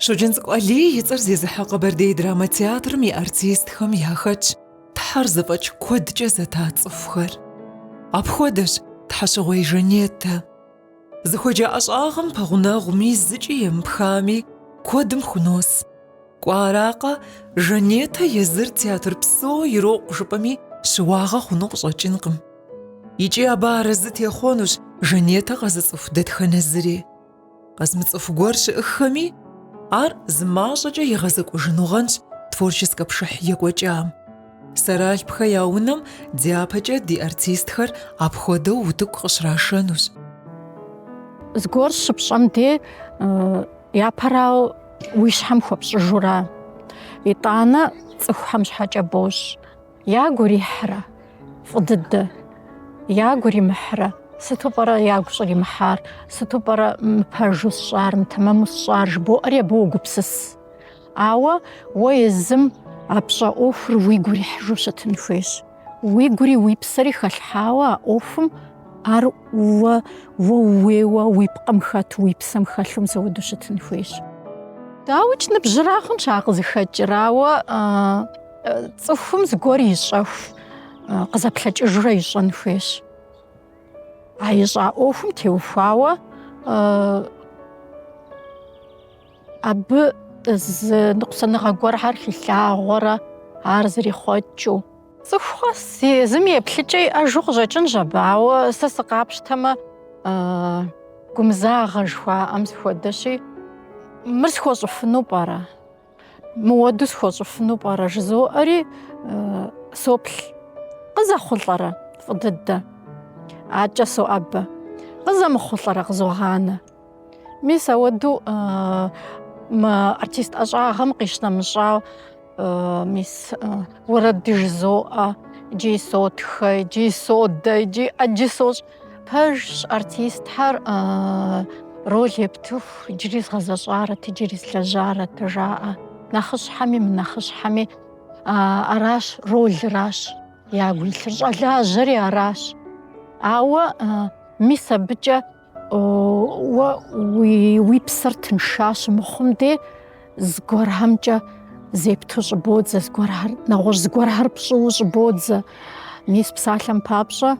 Щоджэнцӏыкӏу Алий и цӏэр зезыхьэ Къэбэрдей драмэ театрым и артистхэм яхэтщ Тхьэр зэфӏэкӏ куэдкӏэ зэта цӏыхухэр. Апхуэдэщ Тхьэщыгъуей Жанетэ. Зыхуеджа ӏэщӏагъэм пэгъунэгъуми зыкӏи емыпхами, куэдым хунос. Кӏуэаракъэ, Жанетэ езыр театр псо ирокъу жыпӏэми щыуагъэ хъуну къыщӏэкӏынкъым. Икӏи абы арэзы техъуэнущ Жанетэ къэзыцӏыху дэтхэнэ зыри. Къэзмыцӏыху гуэр щыӏыххэми, ар зы мащӏэкӏэ игъэзэкӏужынугъэнщ творческэ пшыхь екӏуэкӏам. Сэралъпхэ я унэм дяпэкӏэ ди артистхэр апхуэдэу утыку къыщрашэнущ. Зыгуэр щыпщӏэм де япэрауэ уи щхьэм хуэпщӏыжура, итӏанэ цӏыхухэм щхьэкӏэ бощӏ. Ягу ирихьрэ? Фӏы дыдэ. Ягу иримыхьрэ? Сыту пӏэрэ ягу щӏримыхьар? Сыту пӏэрэ мыпэжу сщӏар, мытэмэму сщӏар жыбоӏэри абы уогупсыс. Ауэ уэ езым а пщӏэ ӏуэхур уигу ирихьыжу щытын хуейщ. Уигури уи псэри хэлъхьауэ а ӏуэхум ар уэ уэ ууейуэ уи пкъым хэту, уи псэм хэлъу мис ауэдэу щытын хуейщ. Дауикӏ ныбжьыра хъунщ ар къызыхэкӏыр, ауэ Цӏыхум зыгуэр ищӏэху, къызэплъэкӏыжурэ ищӏэн хуейщ. А ищӏа ӏуэхум теухуауэ абы зы ныкъусаныгъэ гуэрхэр хилъагъуэрэ ар зэрихъуэкӏыу. Цӏыху къэс езым и еплъыкӏэ иӏэжу къыщӏэкӏынщ абы, ауэ сэ сыкъапщтэмэ, гумызагъэ жыхуаӏэм сыхуэдэщи, мыр схуэщӏыфыну пӏэрэ? Мыуэду схуэщӏыфыну пӏэрэ жызоӏэри соплъ. Къызэхъулӏэрэ фӏы дыдэ. Адэкӏэ соӏэбэ. Къызэмыхъулӏэрэ къызогъанэ. Мис ауэду мы артист ӏэщӏагъэм къищынэмыщӏауэ мис уэрэд жызоӏэ, иджыи сотхэ, иджыи содэ, иджыи ӏэджи сощӏ. Пэжщ, артистхэр роль ептыху иджыри згъэзэщӏарэт, иджыри злэжьарэт жаӏэ. Нэхъыщхьэми мынэхъыщхьэми аращ, ролыращ ягу илъыр, щӏэлажьэри аращ. Ауэ мис абыкӏэ Уэ уи псэр тынша щымыхъум де зыгуэрхэмкӏэ зепту щӏыбодзэ, зыгуэрхэр, нэгъуэщӏ зыгуэрхэр пщӏыуэ щӏыбодзэ. Мис псалъэм папщӏэ,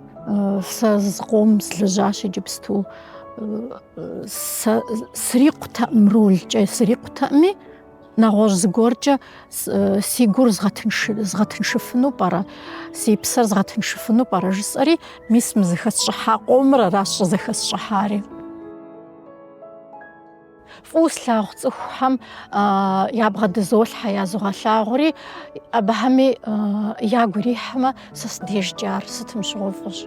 сэ зыкъом злэжьащ иджыпсту. Сэ срикъутэкъым ролкӏэ, срикъутэкъыми, Нэгъуэщӏ зыгуэркӏэ си гур згъэтыншыфыну пӏэрэ, си псэр згъэтыншыфыну пӏэрэ жысӏэри, мис мы зэхэсщӏыхьа къомыр аращ щӏызэхэсщӏыхьари. Фӏыуэ слъагъу цӏыхухэм ябгъэдызолъхьэ, язогъэлъагъури, абыхэми ягу ирихьмэ, Сэ си дежкӏэ ар сытым щыгъуи фӏыщ.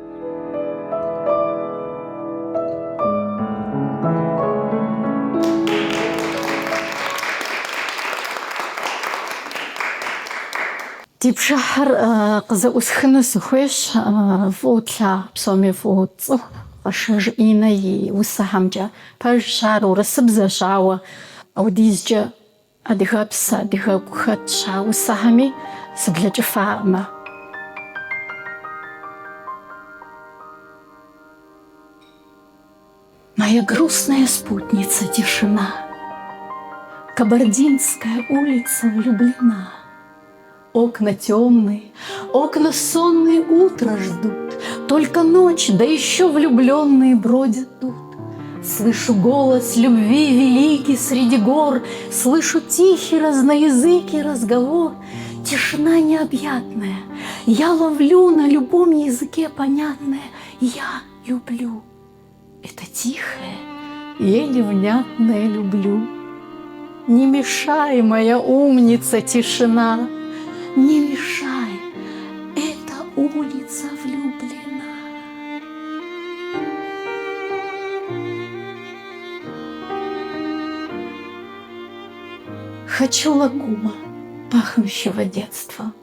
Ди пшыхьыр къызэӏусхыну сыхуейщ фӏыуэ тлъагъу, псоми фӏыуэ тцӏыху Къэшэж Иннэ и усэхэмкӏэ. Пэжщ, ар урысыбзэщ, ауэ апхуэдизкӏэ Адыгэпсэ, адыгэгу хэтщ а усэхэми сыблэкӏыфаӏымэ. Моя грустная спутница тишина, Кабардинская улица влюблена. Окна темные, окна сонные утро ждут, Только ночь, да еще влюбленные бродят тут. Слышу голос любви великий среди гор, Слышу тихий разноязыкий разговор. Тишина необъятная, я ловлю на любом языке понятное. Я люблю. Это тихое, еле внятное люблю. Не мешай, моя умница, тишина, Не мешай, эта улица влюблена. Хочу лакума, пахнущего детством.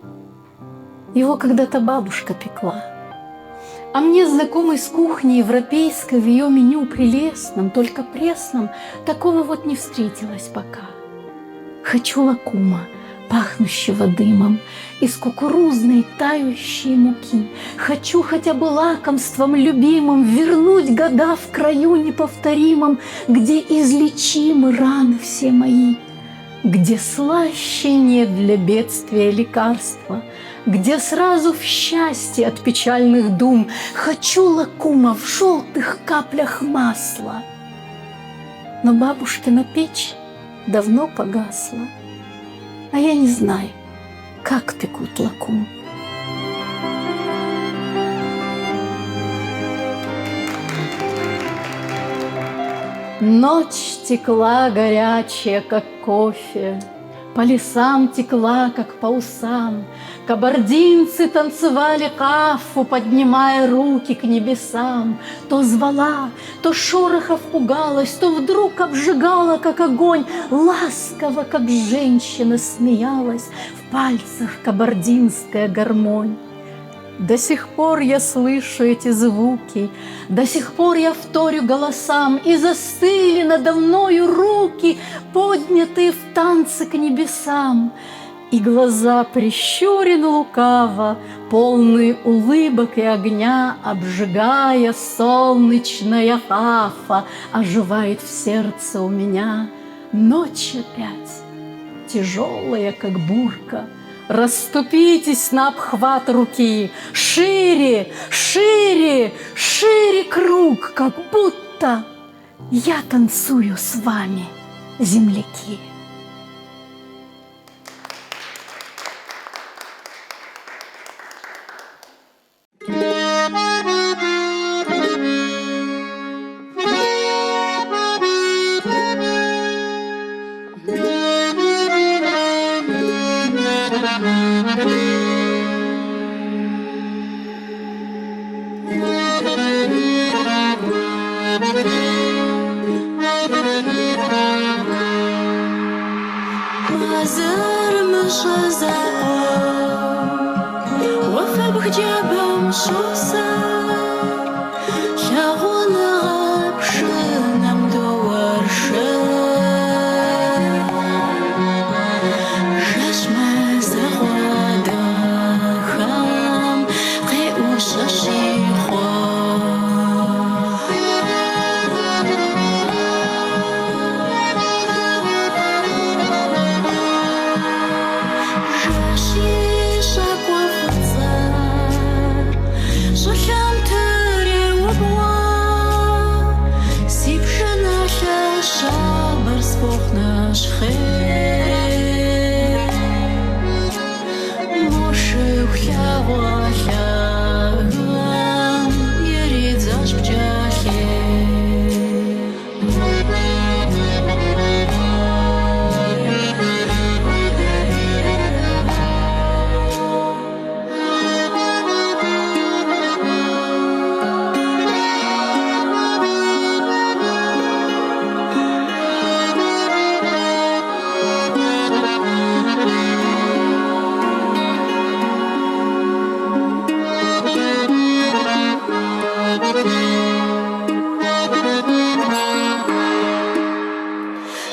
Его когда-то бабушка пекла. А мне знакомый с кухни европейской в ее меню прелестном, только пресном, такого вот не встретилось пока. Хочу лакума, пахнущего дымом, из кукурузной тающей муки. Хочу хотя бы лакомством любимым вернуть года в краю неповторимом, где излечимы раны все мои. Где слаще нет для бедствия лекарства, Где сразу в счастье от печальных дум Хочу лакума в желтых каплях масла. Но бабушкина печь давно погасла, А я не знаю, как пекут лакум. Ночь текла горячая, как кофе, По лесам текла, как по усам. Кабардинцы танцевали кафу, Поднимая руки к небесам. То звала, то шорохов пугалась, То вдруг обжигала, как огонь, Ласково, как женщина, смеялась В пальцах кабардинская гармонь. До сих пор я слышу эти звуки, До сих пор я вторю голосам, И застыли надо мною руки, Поднятые в танце к небесам. И глаза прищурены лукаво, Полные улыбок и огня, Обжигая солнечная хафа, Оживает в сердце у меня Ночь опять, тяжелая, как бурка. Расступитесь на обхват руки, Шире, шире, шире круг, Как будто я танцую с вами, земляки. Мазэр мыщӏэ закъуэу уафэбг джабэм щосыр, лъагъуныгъэ пшынэм доуэршэр. Жэщ мазэгъуэ дахэм къеӏущэщ и хъуэхъу. Жэщ и щӏакӏуэ фӏыцӏэр щӏылъэм треубгъуэ, си пшыналъэ щабэр сфӏохъу нэщхъей. Мо шыху лъагъуэ лъагэм иридзащ пкӏэлъей.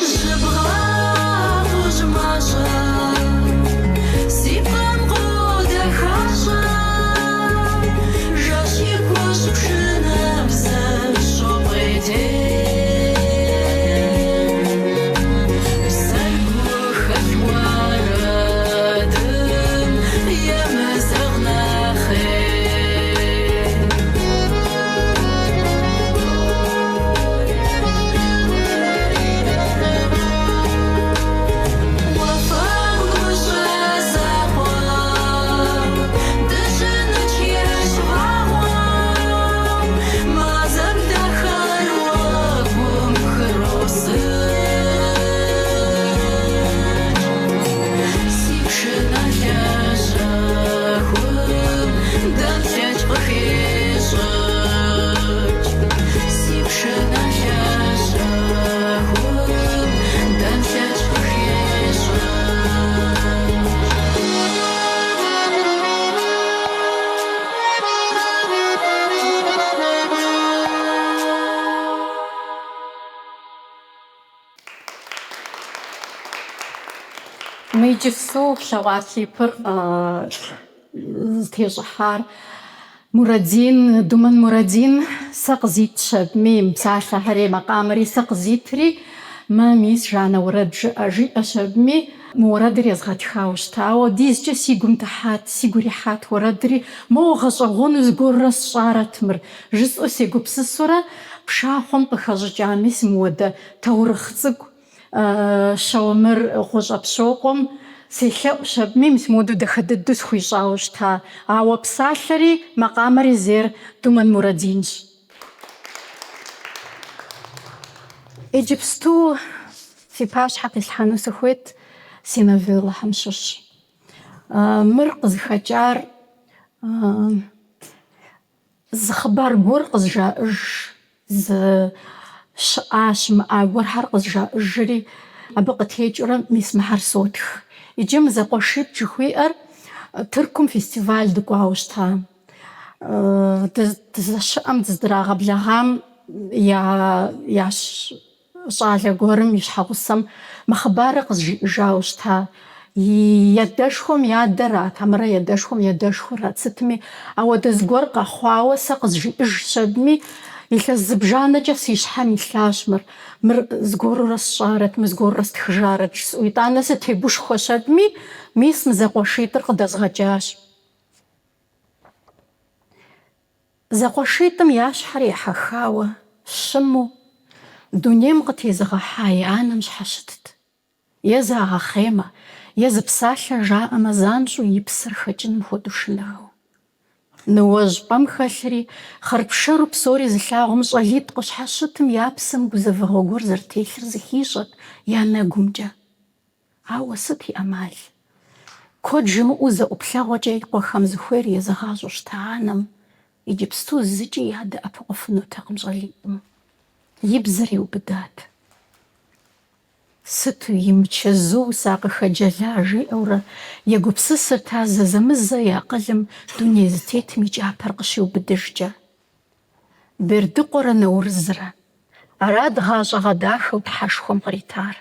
Жьыбгъэ хужь мащӏэ, си пкъым къодэхащӏэ, жэщ и кущӏ пшынэбзэр щопӏейтей. Псэр гухэлъ уэрэдым емызэгъ нэхъей. Уафэбг мыщӏэ закъуэм дыжьыныч ещӏ вагъуэм, мазэм дахэр уэгум пхросыкӏ. Си пшыналъэ щэхум дэнлъэч къыхещӏыкӏ. Си пшыналъэ щэхум дэнлъэч къыхещӏыкӏ. Мы иджыпсту флъэгъуа клипыр зытещӏыхьар Мурадин, Думэн Мурадин сэ къызитщ абыми, псалъэхэри, макъамэри сэ къызитри. Мэ, мис, Жаннэ уэрэд жыӏэ, жиӏэщ абыми, мы уэрэдыр езгъэтхауэ щыта. Ауэ дизкӏэ си гум дыхьат, сигу ирихьат уэрэдри, моуэ гъэщӏэгъуэну зыгуэрурэ сщӏарэт мыр, жысӏэу сегупсысурэ, пшахъуэм къыхэщӏыкӏа мис мыуэдэ таурыхъ цӏыкӏу Щауэмыр Гъущӏэпщокъуэм селъэӏущ абыми, мис мыуэдэу дахэ дыдэу схуищӏауэ щыта. Ауэ псалъэри макъамэри зейр Думэн Мурадинщ. Иджыпсту фи пащхьэ къислъхьэну сыхуейт си новеллэхэм щыщ. Мыр къызыхэкӏар зы хъыбар гуэр къызжаӏыж, зы щыӏа, щымыӏа гуэрхэр къызжаӏыжри, абы къытекӏыурэ мис мыхьэр сотх. Иджы мы зэкъуэшитӏ жыхуиӏэр Тыркум фестиваль дыкӏуауэ щыта. Дыздэщыӏэм, дыздрагъэблэгъам я я щӏалэ гуэрым и щхьэгъусэм мы хъыбарыр къызжиӏэжауэ щыта. И адэшхуэм и адэрат, хьэмэрэ и адэшхуэм и адэшхуэрат сытми, ауэдэ зыгуэр къэхъуауэ сэ къызжиӏэжщ абыми, илъэс зыбжанэкӏэ си щхьэм илъащ мыр. Мыр зыгуэрурэ сщӏарэт, мыр зыгуэрурэ стхыжарэт жысӏэу. Итӏанэ сытегушхуэщ абыми, мис мы зэкъуэшитӏыр къыдэзгъэкӏащ. Зэкъуэшитӏым я щхьэр ехьэхауэ, щыму, дунейм къытезыгъэхьа и анэм щхьэщытт. Е загъэхъеймэ, е зы псалъэ жаӏэмэ, занщӏэу и псэр хэкӏыным хуэдэу шынэхэу. Ныуэжь пӏэм хэлъри, хъарпшэру псори зылъагъум щӏалитӏ къыщхьэщытым я псэм гузэвэгъуэ гуэр зэрытелъыр зыхищӏэт я нэгумкӏэ. Ауэ сыт и ӏэмал? Куэд жимыӏэу зэ ӏуплъэгъуэкӏэ и къуэхэм зыхуейр езыгъащӏэу щыта анэм иджыпсту зыкӏи ядэӏэпыкъуфынутэкъым щӏалитӏым. И бзэр иубыдат. Сыту имычэзу сакъыхэджэла, жиӏэурэ егупсысырт ар зэзэмызэ и акъылым дуней зытетым и кӏапэр къыщиубыдыжкӏэ. Бердыкъуэрэ Наурызрэ. Арат гъащӏэ гъэдахэу Тхьэшхуэм къритар.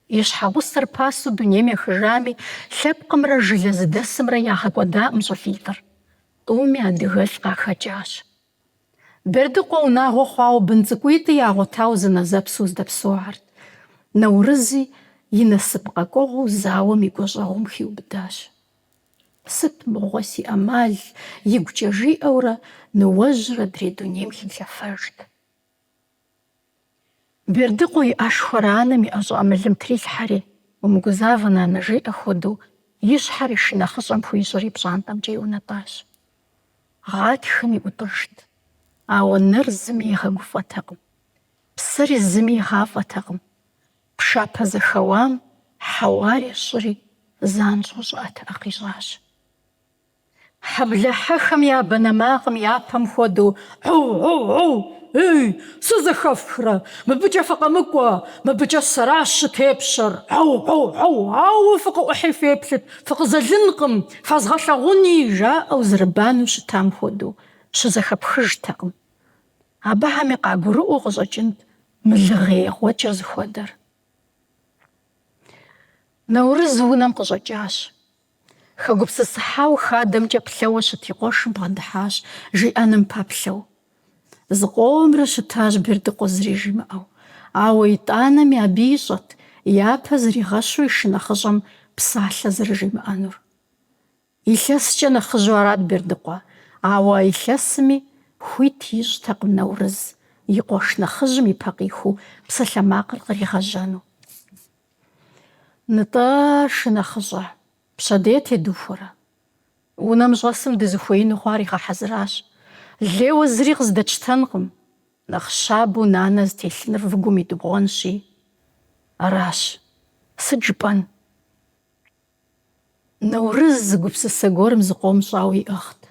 И щхьэгъусэр пасэу дунейм ехыжами, лъэпкъымрэ жылэ зыдэсымрэ ягъэкӏуэдакъым щӏалитӏыр. Тӏуми адыгэлӏ къахэкӏащ. Бердыкъуэ унагъуэ хъуауэ бын цӏыкӏуитӏи ягъуэтауэ зэнэзэпсу здэпсэухэрт. Наурызи и насып къэкӏуэгъуэу зауэм и гуащӏэгъуэм хиубыдащ. Сыт мыгъуэ си ӏэмал, игукӏэ жиӏэурэ, ныуэжьыр адрей дунейм хилъэфэжт. Бердыкъуэ и ӏэшхуэр анэм и ӏэ щӏыӏэмылым трилъхьэри, умыгузавэ, нанэ, жиӏэ хуэдэу, и щхьэр и шынэхъыщӏэм хуищӏри пщӏантӏэмкӏэ иунэтӏащ. Гъатхэм и ӏутӏыжт, ауэ нэр зыми игъэгуфӏэтэкъым, псэри зыми игъафӏэтэкъым. Пшапэ зэхэуам хьэуари щӏыри занщӏэу щӏыӏэтыӏэ къищӏащ. Хьэблэ хьэхэм я банэ макъым япэм хуэдэу Гьу-гьу-гьу! Ей, сызэхэфхрэ? Мыбыкӏэ фыкъэмыкӏуэ! Мыбыкӏэ сэращ щытепщэр! Гьу-гьу-гьу! Ауэ фыкъыӏухьи феплъыт, фыкъызэлынкъым, фэзгъэлъагъуни! жаӏэу зэрыбанэу щытам хуэдэу щызэхэпхыжтэкъым. Абыхэми къагурыӏуэу къыщӏэкӏынт мы лыгъей егъуэкӏыр зыхуэдэр. Наурыз унэм къыщӏэкӏащ. Хэгупсысыхьауэ хадэмкӏэ плъэуэ щыт и къуэшым бгъэдыхьащ, жиӏэным пэплъэу. Зыкъомрэ щытащ Бердыкъуэ зыри жимыӏэу. Ауэ итӏанэми абы ищӏэт япэ зригъэщу и шынэхъыщӏэм псалъэ зэрыжимыӏэнур. Илъэскӏэ нэхъыжьу арат Бердыкъуэ, ауэ а илъэсми хуит ищӏтэкъым Наурыз и къуэш нэхъыжьым и пэ къихуэу псалъэмакъыр къригъэжьэну. Нтӏэ, шынэхъыщӏэ, пщэдей тедухуэрэ? Унэм щӏэсым дызыхуеину хъуар игъэхьэзыращ. Лейуэ зыри къыздэтщтэнкъым. Нэхъ щабэу нанэ зытелъыныр выгум идубгъуэнщи, аращ. Сыт жыпӏэн? Наурыз зы гупсысэ гуэрым зыкъом щӏауэ иӏыгът.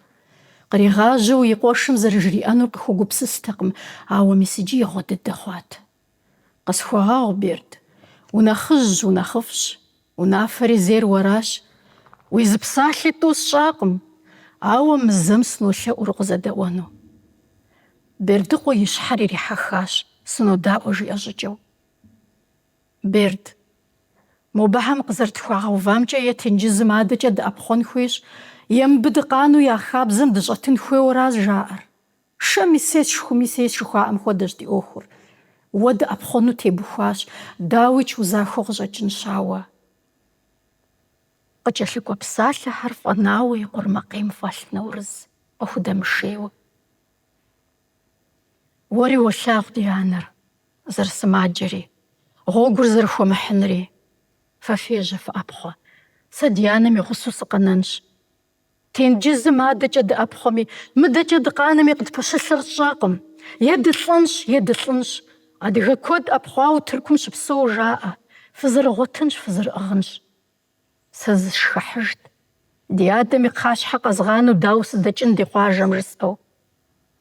Къригъажьэу и къуэшым зэрыжриӏэнур къыхуэгупсыстэкъым, ауэ мис иджы игъуэ дыдэ хъуат. Къысхуэгъэгъу, Берд, унэхъыжьщ, унэхъыфӏщ, унафэри зейр уэращ. Уи зы псалъи тӏу сщӏакъым, ауэ мы зэм сынолъэӏур укъызэдэӏуэну. Бердыкъуэ и щхьэр ирихьэхащ, сынодаӏуэ жиӏэ щӏыкӏэу. Берд, мобыхэм къызэрытхуагъэувамкӏэ е тенджызым адэкӏэ дыӏэпхъуэн хуейщ, е мыбы дыкъанэу я хабзэм дыщӏэтын хуейуэращ жаӏэр. Шэми сес, шхуми сес жыхуаӏэм хуэдэщ ди ӏуэхур. Уэ дыӏэпхъуэну тебухуащ, дауикӏ узахуэу къыщӏэкӏынщ, ауэ. Къыкӏэлъыкӏуэ псалъэхэр фӏэнауэ и къурмакъейм фӏэлът Наурыз, къыхудэмышейуэ. Уэри уолъагъу ди анэр зэрысымаджэри, гъуэгур зэрыхуэмыхьынри. Фэ фежьэ, фыӏэпхъуэ. Сэ ди анэм и гъусэу сыкъэнэнщ. Тенджызым адэкӏэ дыӏэпхъуэми, мыдэкӏэ дыкъанэми къытпэщылъыр тщӏэкъым. Е дылӏэнщ, е дылӏынщ. Адыгэ куэд ӏэпхъуауэ Тыркум щыпсэу жаӏэ. Фызэрыгъуэтынщ, фызэрыӏыгъынщ. Сэ зысшхыхьыжт. Ди адэм и кхъащхьэ къэзгъанэу дауэ сыдэкӏын ди къуажэм жысӏэу.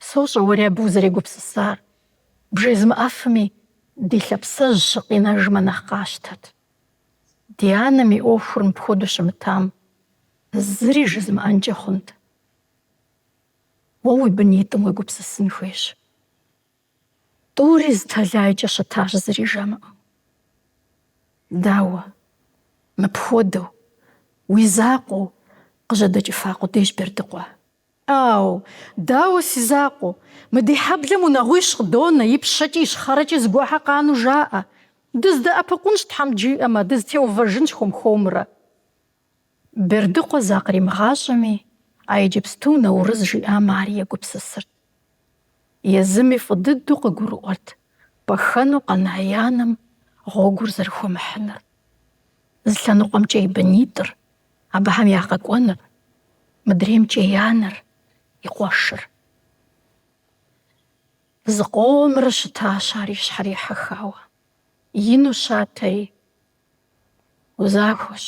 Сощӏэ уэри абы узэрегупсысар. Бжезмыӏэфми, ди лъапсэжь щыкъинэжмэ нэхъ къащтэт. Ди анэм и ӏуэхур мыпхуэдэу щымытам, зыри жызмыӏэнкӏэ хъунт. Уэ уи бынитӏым уегупсысын хуейщ. Тӏури зы тэлайкӏэ щытащ зыри жамыӏэу. Дауэ, мыпхуэдэу, уи закъуэу къыжьэдэкӏыфа къудейщ Бердыкъуэ. Ау, дауэ си закъуэу? Мы ди хьэблэм унагъуищ къыдонэ, ипщэкӏи ищхъэрэкӏи зыгуэрхэр къанэу жаӏэ. Дыздэӏэпыкъунщ, Тхьэм жиӏэмэ, дызэтеувэжынщ хуэм-хуэмурэ. Бердыкъуэ закъримыгъащӏэми, а иджыпсту Наурыз жиӏам ари егупсысырт. Езыми фӏы дыдэу къыгурыӏуэрт пӏэхэну къэна и анэм гъуэгур зэрыхуэмыхьыныр. Зы лъэныкъуэмкӏэ и бынитӏыр, абыхэм я къэкӏуэныр, мыдреймкӏэ и анэр, и къуэшыр. Зыкъомрэ щытащ ар и щхьэр ехьэхауэ. Ину щатэри, узахуэщ.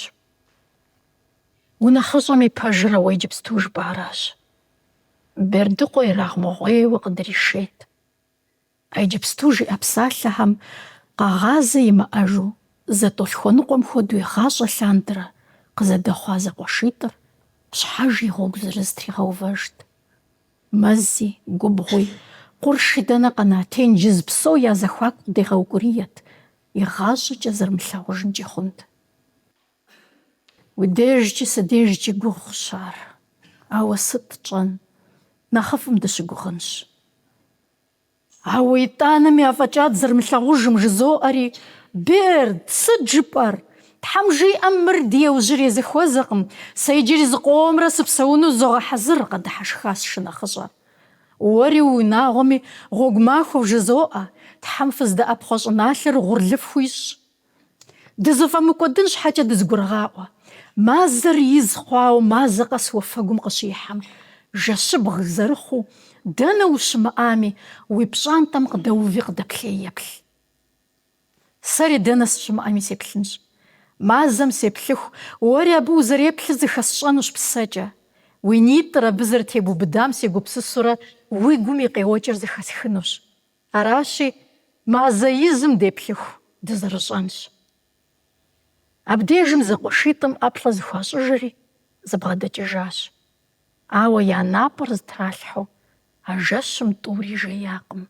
Унэхъыщӏэм и пэжыр а уэ иджыпсту жыпӏаращ. Бердыкъуэ ерагъмыгъуейуэ къыдришейт. А иджыпсту жиӏа псалъэхэм къэгъазэ имыӏэжу зэтӏолъхуэныкъуэм хуэдэу игъащӏэ лъандэрэ къызэдэхъуа зэкъуэшитӏыр щхьэж и гъуэгу зырыз тригъэувэжт. Мэзи, губгъуи, къурши дэнэ къэна тенджыз псо я зэхуаку къыдегъэукӏуриет, игъащӏэкӏэ зэрымылъагъужынкӏи хъунт. Уи дежкӏи си дежкӏи гугъущ ар, ауэ сыт тщӏэн, нэхъыфӏым дыщыгугъынщ. Ауэ итӏанэми афӏэкӏа дызэрымылъагъужым жызоӏэри, Берд, сыт жыпӏэр? Тхьэм жиӏэм мыр ди иужьрей зэхуэзэкъым, сэ иджыри зыкъомрэ сыпсэуну зызогъэхьэзыр, къэдыхьэшхащ шынэхъыщӏэр. Уэри уи унагъуэми гъуэгу махуэ вжызоӏэ, Тхьэм фыздэӏэпхъуэ щӏыналъэр угъурлы фхуищӏ. Дызэфӏэмыкӏуэдын щхьэкӏэ дызыгурыгъаӏуэ. Мазэр из хъуауэ мазэ къэс уафэгум къыщихьэм, жэщыбг зэрыхъуу, дэнэ ущымыӏами, уи пщӏантӏэм къыдэуви къыдэплъей еплъ. Сэри дэнэ сыщымыӏэми сеплъынщ. Мазэм сеплъыху, уэри абы узэреплъыр зыхэсщӏэнущ псэкӏэ. Уи нитӏыр абы зэрытебубыдам сегупсысурэ уи гум и къеуэкӏэр зэхэсхынущ. Аращи, мазэ изым деплъыху дызэрыщӏэнщ. Абдежым зэкъуэшитӏым ӏэплӏэ зыхуащӏыжри зэбгъэдэкӏыжащ. Ауэ я напӏэр зытралъхьэу а жэщым тӏури жеякъым.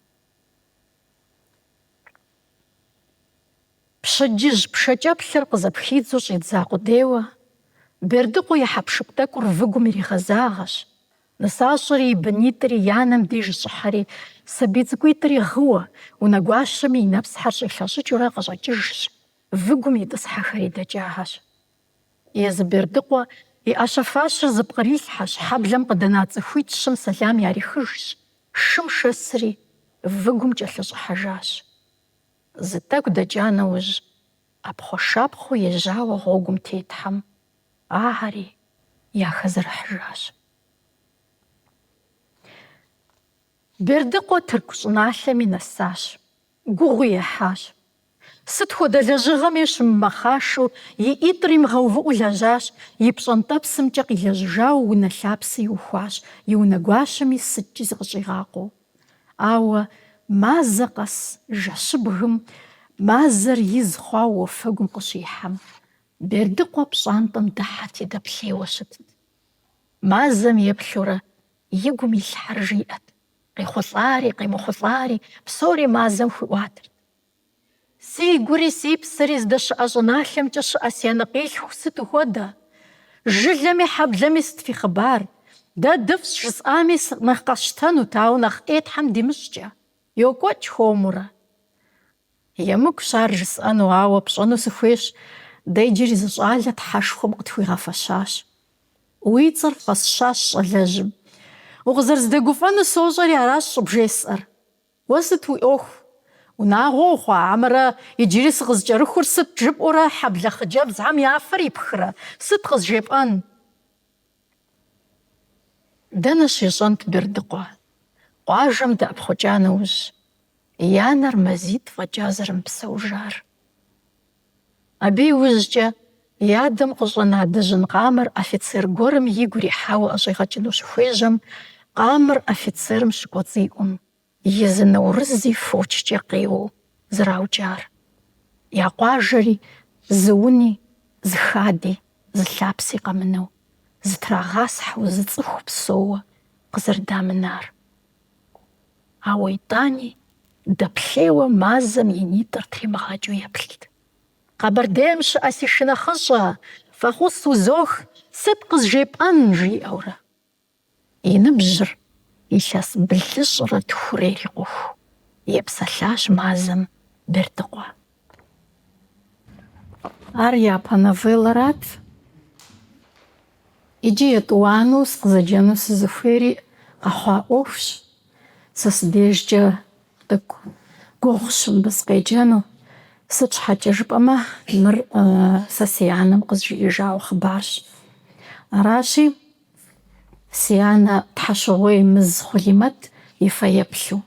Пщэдджыжь пшэкӏэплъыр къызэпхидзу щӏидза къудейуэ, Бердыкъуэ и хьэпшып тӏэкӏур выгум иригъэзагъэщ, Нысащӏэри и бынитӏри и анэм деж щӏыхьэри, сабий цӏыкӏуитӏри гъыуэ, унэгуащэми и нэпсхэр щӏилъэщӏыкӏыурэ къыщӏэкӏыжщ, выгум итӏысхьэхэри дэкӏахэщ. Езы Бердыкъуэ и ӏэщэ-фащэр зыпкърилъхьэщ, хьэблэм къыдэна цӏыхуитӏ-щым сэлам ярихыжщ, шым шэсри, выгум кӏэлъыщӏыхьэжащ. Зы тӏэкӏу дэкӏа нэужь, ӏэпхъуэшапхъуэу ежьауэ гъуэгум тетхэм ахэри яхэзэрыхьыжащ. Бердыкъуэ Тырку щӏыналъэми нэсащ, гугъуи ехьащ. Сыт хуэдэ лэжьыгъэми щымымэхъашэу, и ӏитӏыр имыгъэувыӏэу лэжьащ, и пщӏэнтӏэпсымкӏэ къилэжьыжауэ унэ лъапсэ иухуащ, и унэгуащэми сыткӏи зыкъыщӏигъакъуэу. Ауэ мазэ къэс жэщыбгым мазэр из хъуауэ уафэгум къыщихьэм, Бердыкъуэ пщӏантӏэм дыхьэти дэплъейуэ щытт. Мазэм еплъурэ и гум илъхьэр жиӏэт, къехъулӏари, къемыхъулӏари псори мазэм хуиӏуатэрт. Сигури си псэри здэщыӏэ щӏыналъэмкӏэ щыӏэ си анэкъилъху сыт ухуэдэ? Жылэми хьэблэми сыт фи хъыбар? Дэ дыфӏщ жысӏами нэхъ къэсщтэнут, ауэ нэхъ ӏей Тхьэм димыщӏкӏэ. Йокӏуэкӏ хуэмурэ. Емыкӏущ ар жысӏэну, ауэ пщӏэну сыхуейщ, дэ иджыри зы щӏалэ Тхьэшхуэм къытхуигъэфэщащ. Уи цӏэр фӏэсщащ щӏалэжьым. Укъызэрыздэгуфӏэну сощӏэри аращ щӏыбжесӏэр. Уэ сыт уи ӏуэху? Унагъуэ ухъуа, хьэмэрэ иджыри сыкъызыкӏэрыхур сыт жыпӏэурэ хьэблэ хъыджэбзхэм я фэр ипхрэ? Сыт къызжепӏэн? Дэнэ щищӏэнт Бердыкъуэ, къуажэм дэӏэпхъукӏа нэужь, и анэр мазитӏ фӏэкӏа зэрымыпсэужар. Абы иужькӏэ и адэм къыщӏэна дыжьын къамэр офицер гуэрым игу ирихьауэ ӏэщӏигъэкӏыну щыхуежьэм, къамэр офицерым щыкӏуэцӏиӏум, езы Наурызи фочкӏэ къеуэу зэраукӏар. Я къуажэри, зы уни, зы хади, зы лъапси къэмынэу, зытрагъасхьэу зы цӏыху псэууэ къызэрыдамынар. Ауэ итӏани дэплъейуэ мазэм и нитӏыр тримыгъэкӏыу еплът. Къэбэрдейм щыӏэ си шынэхъыщӏэ, фӏэхъус узох, сыт къызжепӏэн, жиӏэурэ. И ныбжьыр илъэс блыщӏрэ тхурэ ирикъуху, епсэлъащ мазэм Бердыкъуэ. Ар япэ новеллэрат. Иджы етӏуанэу сыкъызэджэну сызыхуейри къэхъуа ӏуэхущ. Сэ си дежкӏэ тӏэкӏу гугъущ мыбы сыкъеджэну. Сыт щхьэкӏэ жыпӏэмэ, мыр сэ си анэм къызжиӏэжауэ хъыбарщ. Аращи, си анэ Тхьэщыгъуей Мыз Хъулимэт и фэеплъу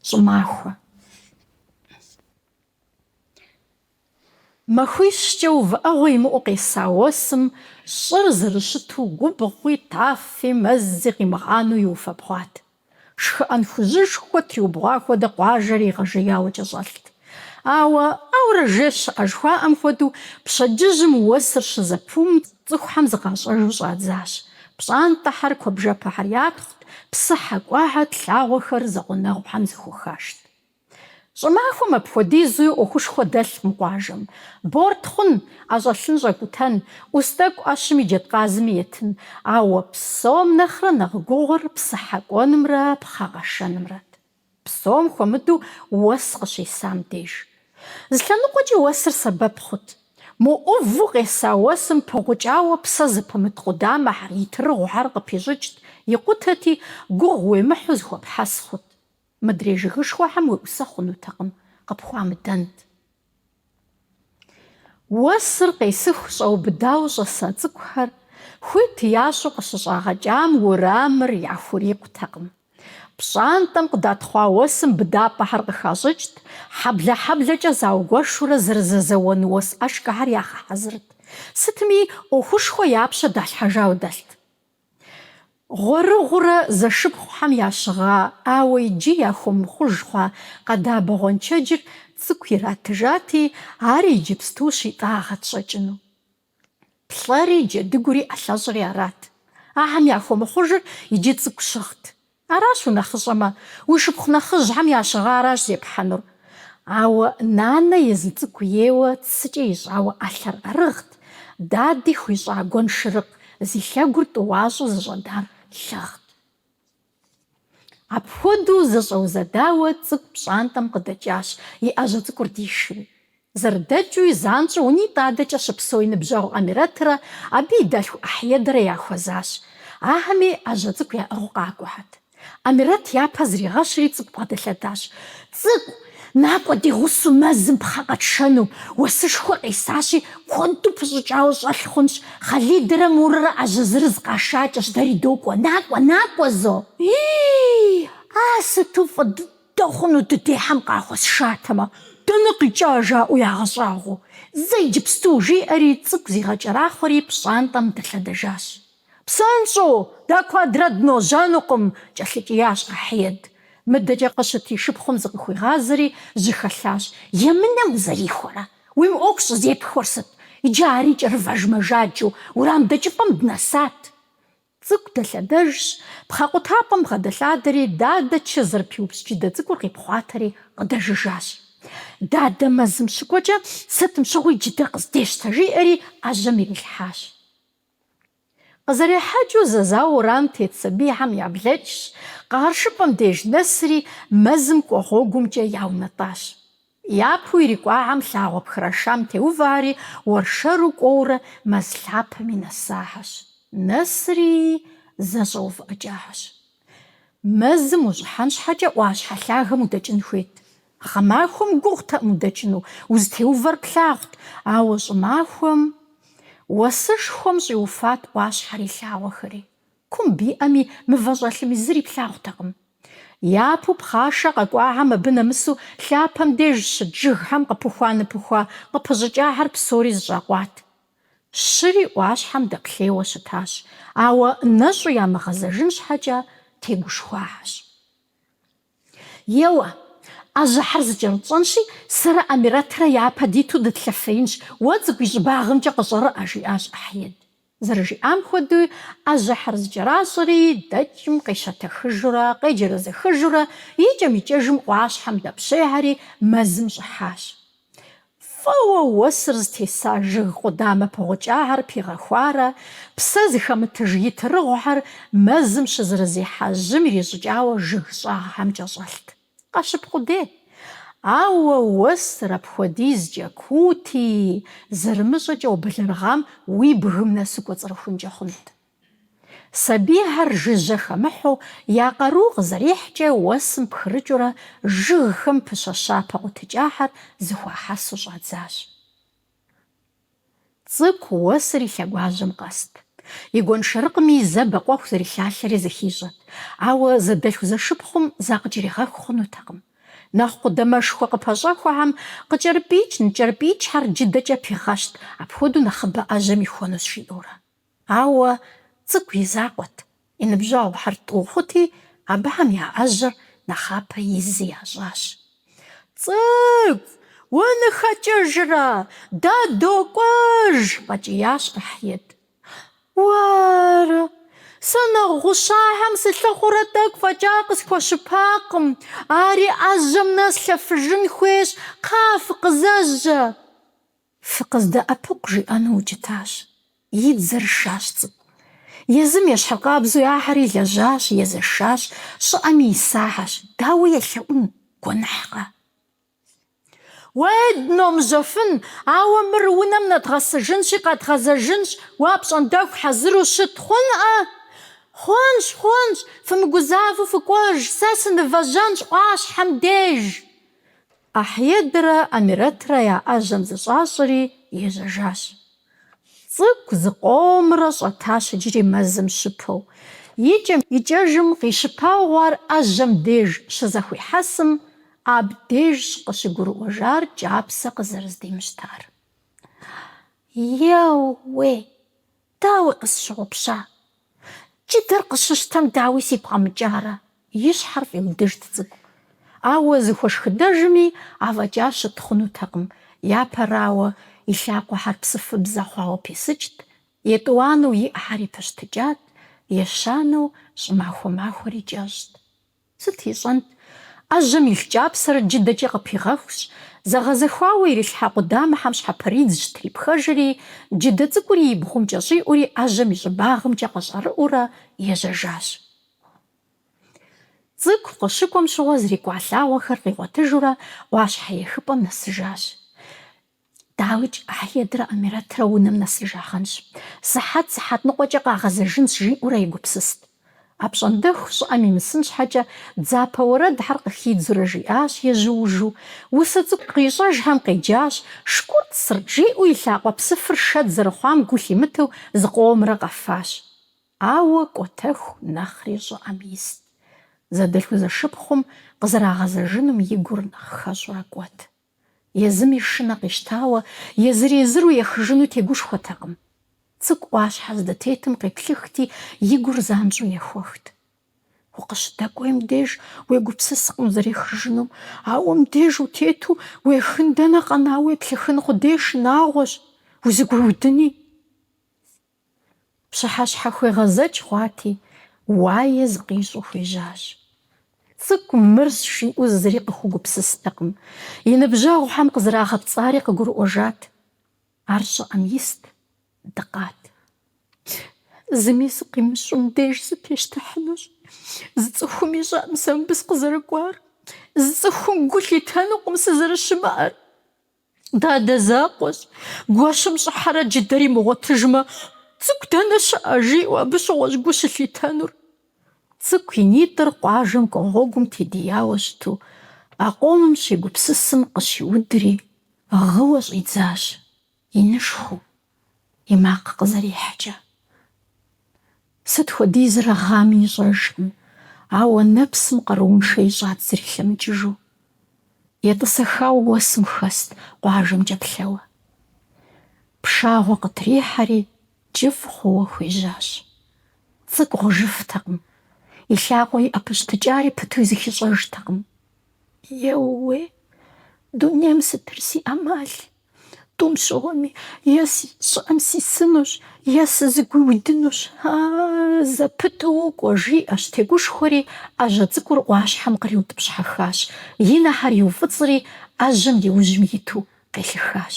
щӏымахуэ. Махуищкӏэ увыӏэгъуэ имыӏэу къеса уэсым щӏыр зэрыщыту губгъуи, тафи, мэзи къимыгъанэу иуфэбгъуат. Шхыӏэн хужьышхуэ триубгъуа хуэдэ къуажэр игъэжеяуэ кӏэщӏэлът. Ауэ, ауэрэ жей щыӏэ жыхуаӏэм хуэдэу, пщэдджыжьым уэсыр щызэпыум цӏыхухэм зыкъащӏэжу щӏадзащ. Пщӏантӏэхэр, куэбжэпэхэр ятхъут, псыхьэ кӏуэхэт, лъагъуэхэр зэгъунэгъухэм зэхухашт. Щӏымахуэм апхуэдизуи ӏуэхушхуэ дэлъкъым къуажэм. Бор тхъун, ӏэщӏэлъын щӏэкӏутэн, ӏус тӏэкӏу ӏэщми джэдкъазми етын. Ауэ псом нэхърэ нэхъ гугъур псыхьэ кӏуэнымрэ пхъэ къэшэнымрэт. Псом хуэмыдэу уэс къыщесам деж. Зы лъэныкъуэкӏи уэсыр сэбэп хъут. Мо ӏуву къеса уэсым пыгъукӏауэ псэ зыпымыт къудамэхэр, итырыгъухэр къыпищӏыкӏт, икъутэти, гугъу уемыхьу зыхуэпхьэс хъут. Мыдрей жыгышхуэхэм уеӏусэ хъунутэкъым, къыпхуамыдэнт. Уэсыр къесыху щӏэубыдауэ щӏэса цӏыкӏухэр хуит ящӏу къыщыщӏагъэкӏам уэрамыр яхурикъутэкъым. Пщӏантӏэм къыдатхъуа уэсым быдапӏэхэр къыхащӏыкӏт, хьэблэ-хьэблэкӏэ заугуэшурэ зэрызэзэуэн уэс ӏэшкӏэхэр ягъэхьэзырт. Сытми, ӏуэхушхуэ я пщэ далъхьэжауэ дэлът. Гъуэрыгъуурэ зэшыпхъухэм ящыгъа, ауэ иджы яхуэмыхъуж хъуа къэдабэ гъуэншэджыр Цӏыкӏу иратыжати, ар иджыпсту щитӏагъэт щӏэкӏыну. Плӏэри, джэдыгури, ӏэлъэщӏри арат. Ахэм яхуэмыхъужыр иджы Цӏыкӏу щыгът. Аращ унэхъыщӏэмэ, уи шыпхъу нэхъыжьхэм ящыгъаращ зепхьэнур. Ауэ нанэ езы Цӏыкӏу ейуэ цыкӏэ ищӏауэ ӏэлъэр ӏэрыгът, дади хуищӏа гуэншырыкъ зи лъэгур тӏуащӏэу зэщӏэдар лъыгът. Апхуэдэу зэщӏэузэдауэ Цӏыкӏу пщӏантӏэм къыдэкӏащ, и ӏэжьэ цӏыкӏур дишри. Зэрыдэкӏыуи занщӏэу унитӏ адэкӏэ щыпсэу и ныбжьэгъу Амирэтрэ абы и дэлъху Ахьиедрэ яхуэзащ. Ахэми ӏэжьэ цӏыкӏу яӏыгъыу къакӏуэхэт. Амирэт япэ зригъэщри Цӏыкӏу бгъэдэлъэдащ. Цӏыкӏу, накӏуэ ди гъусэу мэзым пхъэ къэтшэну, уэсышхуэ къесащи, куэду пыщӏыкӏауэ щӏэлъ хъунщ. Хъалидэрэ Мурэрэ ӏэжьэ зырыз къашакӏэщ, дэри докӏуэ. Накӏуэ, накӏуэ, зо! И, а сыту фӏы дыдэ хъуну дыдейхэм къахуэсшатэмэ, дэнэ къикӏа жаӏэу ягъэщӏагъуэу. Зэ иджыпсту, жиӏэри Цӏыкӏу зигъэкӏэрахъуэри пщӏантӏэм дэлъэдэжащ. Псынщӏэу, дэ куэдрэ дыножьэнукъым, кӏэлъыкӏиящ Ахьиед. Мыдэкӏэ къыщыт и шыпхъум зыкъыхуигъазэри жьыхэлъащ. Емынэм узэрихуэрэ? Уи мыӏуэху щӏызепхуэр сыт? Иджы ари кӏэрывэж мэжаджэу, урам дэкӏыпӏэм дынэсат. Цӏыкӏу дэлъэдэжщ, пхъэ къутапӏэм бгъэдэлъадэри, дадэ чы зэрыпиупщӏ джыдэ цӏыкӏур къипхъуатэри къыдэжыжащ. Дадэ мэзым щыкӏуэкӏэ сытым щыгъуи джыдэ къыздещтэ, жиӏэри ӏэжьэм ирилъхьащ. Къызэрехьэкӏыу зэзауэ уэрам тет сабийхэм яблэкӏщ, къэгъэшыпӏэм деж нэсри, мэзым кӏуэ гъуэгумкӏэ яунэтӏащ. Япэу ирикӏуахэм лъагъуэ пхрашам теувари, уэршэру кӏуэурэ мэз лъапэми нэсахэщ. Нэсри, зэщӏэувыӏыкӏахэщ. Мэзым ущӏыхьэн щхьэкӏэ ӏуащхьэ лъагэм удэкӏын хуейт. Гъэмахуэм гугъутэкъым удэкӏыну, узытеувэр плъагъут, ауэ щӏымахуэм уэсышхуэм щӏиуфат ӏуащхьэри лъагъуэхэри. Кумб иӏэми, мывэ щӏэлъми зыри плъагъутэкъым. Япэу пхъашэ къэкӏуахэм абы нэмысу лъапэм деж щыт жыгхэм къыпыхуа-ныпыхуа къыпыщӏыкӏахэр псори зэщӏакъуат. Щыри ӏуащхьэм дэплъейуэ щытащ, ауэ нэщӏу ямыгъэзэжын щхьэкӏэ тегушхуахэщ. Еуэ, ӏэжьэхэр зыкӏэрытщӏэнщи, сэрэ Амирэтрэ япэ диту дытлъэфеинщ, уэ Цӏыкӏу и щӏыбагъымкӏэ къыщӏэрыӏэ, жиӏащ Ӏэхьед. Зэрыжиӏам хуэдэуи, ӏэжьэхэр зыкӏэращӏэри, дэкӏым къещэтэхыжурэ, къеджэрэзэхыжурэ, икӏэм-икӏэжым ӏуащхьэм дэпщейхэри мэзым щӏыхьащ. Фӏыуэ уэсыр зытеса жыг къудамэ пыгъукӏахэр пигъэхуарэ, псэ зыхэмытыж итырыгъухэр мэзым щызэрызехьэ жьым ирищӏыкӏауэ жыг щӏагъхэм кӏэщӏэлът. Къэщып къудей. Ауэ уэсыр апхуэдизкӏэ куути, зэрымыщӏэкӏэ убэлэрыгъам уи бгым нэсу кӏуэцӏрыхункӏэ хъунут. Сабийхэр жыжьэ хэмыхьу, я къару къызэрихькӏэ уэсым пхрыкӏыурэ жыгхэм пыщэща пыкъутыкӏахэр зэхуахьэсу щӏадзащ. Цӏыкӏу уэсыр и лъэгуажьэм къэст. И гуэншэрыкъми зэ бэкъуэху зэрилъалъэри зыхищӏэт. Ауэ зэдэлъху-зэшыпхъум закъыкӏэригъэху хъунутэкъым. Нэхъ къудамэшхуэ къыпэщӏэхуэхэм къыкӏэрыпӏиикӏ-ныкӏэрыпӏиикӏхэр джыдэкӏэ пигъэщт, апхуэдэу нэхъыбэ ӏэжьэм ихуэнущ, жиӏэурэ. Ауэ Цӏыкӏу и закъуэт, и ныбжьэгъухэр тӏу хъути, абыхэм я ӏэжьэр нэхъапэ изы ящӏащ. Цӏыкӏу, уныхэкӏыжрэ, дэ докӏуэж! къэкӏиящ Ӏэхьед. Уарэ, сэ нэхъ гъущахэм сылъыхъуурэ тӏэкӏу фӏэкӏа къысхуэщыпакъым, ари ӏэжьэм нэс лъэфыжын хуейщ, кхъа, фыкъызэжьэ! Фыкъыздэӏэпыкъу жиӏэну укӏытащ. И дзэр шащ Цӏыкӏу. Езым ещхьыркъабзэу ахьэри лэжьащ, езэшащ, щӏыӏэми исахэщ. Дауэ елъэӏун, гуэныхькъэ? Уей, дыномыжьэфын, ауэ мыр унэм нэдгъэсыжынщи къэдгъэзэжынщ, уэ апщӏондэху хьэзыру щыт хъунӏэ? Хъунщ, хъунщ, фымыгузавэу фыкӏуэж, сэ сынывэжьэнщ ӏуащхьэм деж. Ӏэхьедрэ Амирэтрэ я ӏэжьэм зыщӏащӏэри ежьэжащ. Цӏыкӏу зыкъомрэ щӏэтащ иджыри мэзым щыпэу. Икӏэм-икӏэжым къищыпауэ хъуар ӏэжьэм деж щызэхуихьэсым, абдежщ къыщыгурыӏуэжар кӏапсэ къызэрыздимыщтар. Еууей, Дауи къысщыгъупща? Джыдэр къыщысщтэм дауи сигу къэмыкӏарэ? И щхьэр фӏиудыжт Цӏыкӏу. Ауэ зыхуэшхыдэжми, афӏэкӏа щыт хъунутэкъым. Япэрауэ, и лъакъуэхэр псыфыбзэ хъуауэ писыкӏт, етӏуанэу и ӏэхэр ипыщтыкӏат, ещанэу щӏымахуэ махуэри кӏэщӏт. Сыт ищӏэнт? ӏэжьэм илъ кӏапсэр джыдэкӏэ къыпигъэхущ, зэгъэзэхуауэ ирилъхьа къудамэхэм щхьэпэридзщ трипхэжри, джыдэ цӏыкӏури и бгъум кӏэщӏиӏури ӏэжьэм и щӏыбагъымкӏэ къыщӏэрыӏэурэ ежьэжащ. Цӏыкӏу къыщыкӏуэм щыгъуэ зрикӏуа лъагъуэхэр къигъуэтыжурэ ӏуащхьэ ехыпӏэм нэсыжащ. Дауикӏ, Ӏэхьедрэ Амирэтрэ унэм нэсыжагъэнщ. Сыхьэт, сыхьэт ныкъуэкӏэ къагъэзэжынщ, жиӏэурэ егупсыст. Апщӏондэху щӏыӏэм имысын щхьэкӏэ дзапэ уэрэдхэр къыхидзурэ жиӏащ ежьуужу, усэ цӏыкӏу къищӏэжхэм къеджащ, шкӏуртӏ-сыртӏ жиӏэу и лъакъуэ псыфыр шэд зэрыхъуам гу лъимытэу зыкъомрэ къэфащ. Ауэ кӏуэтэху нэхъри щӏыӏэм ист. Зэдэлъхузэшыпхъум къызэрагъэзэжынум и гур нэхъ хэщӏурэ кӏуэт. Езыми шынэ къищтауэ, езыр-езыру ехыжыну тегушхуэтэкъым. Цӏыкӏу ӏуащхьэ здытетым къеплъыхти, и гур занщӏэу ехуэхт. Укъыщыдэкӏуейм деж уегупсыскъым узэрехыжынум, ауэ мыбдеж утету уехын дэнэ къэна уеплъыхын къудей шынагъуэщ, узэгуиудыни. Пщыхьэщхьэхуегъэзэкӏ хъуати, уае зыкъищӏу хуежьащ. Цӏыкӏу мырщ жиӏэу зыри къыхуэгупсыстэкъым. И ныбжьэгъухэм къызэрагъэпцӏари къыгурыӏуэжат. Ар щӏыӏэм ист, дыкъат. Зыми сыкъимыщӏу мыбдеж сытещтыхьынущ. Зы цӏыхум ищӏэкъым сэ мыбы сыкъызэрыкӏуар. Зы цӏыхум гу лъитэнукъым сызэрыщымыӏэр. Дадэ закъуэщ. Гуэщым щӏыхьэрэ джыдэр имыгъуэтыжмэ, Цӏыкӏу дэнэ щыӏэ, жиӏэу абы щыгъуэщ гу щылъитэнур. Цӏыкӏу и нитӏыр къуажэм кӏуэ гъуэгум тедияуэ щыту, а къомым щегупсысым къыщиудри, гъыуэ щӏидзащ, инышхуэу, и макъ къызэрихькӏэ. Сыт хуэдизрэ гъами ищӏэжкъым, ауэ нэпсым къарууншэ ищӏат зрилъэмыкӏыжу. Етӏысэхауэ уэсым хэст къуажэмкӏэ плъэуэ. Пшагъуэ къытрихьэри, кӏыфӏ хъууэ хуежьащ. Цӏыкӏу гъыжыфтэкъым, и лъакъуэ и ӏэ пыщтыкӏари пыту зыхищӏэжтэкъым. Еууей, дунейм сытыр си ӏэмал? Тӏум щыгъуэми, е щӏыӏэм сисынущ, е сызэгуиудынущ. А, зэпыту укӏуэ, жиӏэщ, тегушхуэри, ӏэжьэ цӏыкӏур ӏуащхьэм къриутӏыпщхьэхащ, и нэхэр иуфӏыцӏри, ӏэжьэм и ужьым иту къелъыхащ.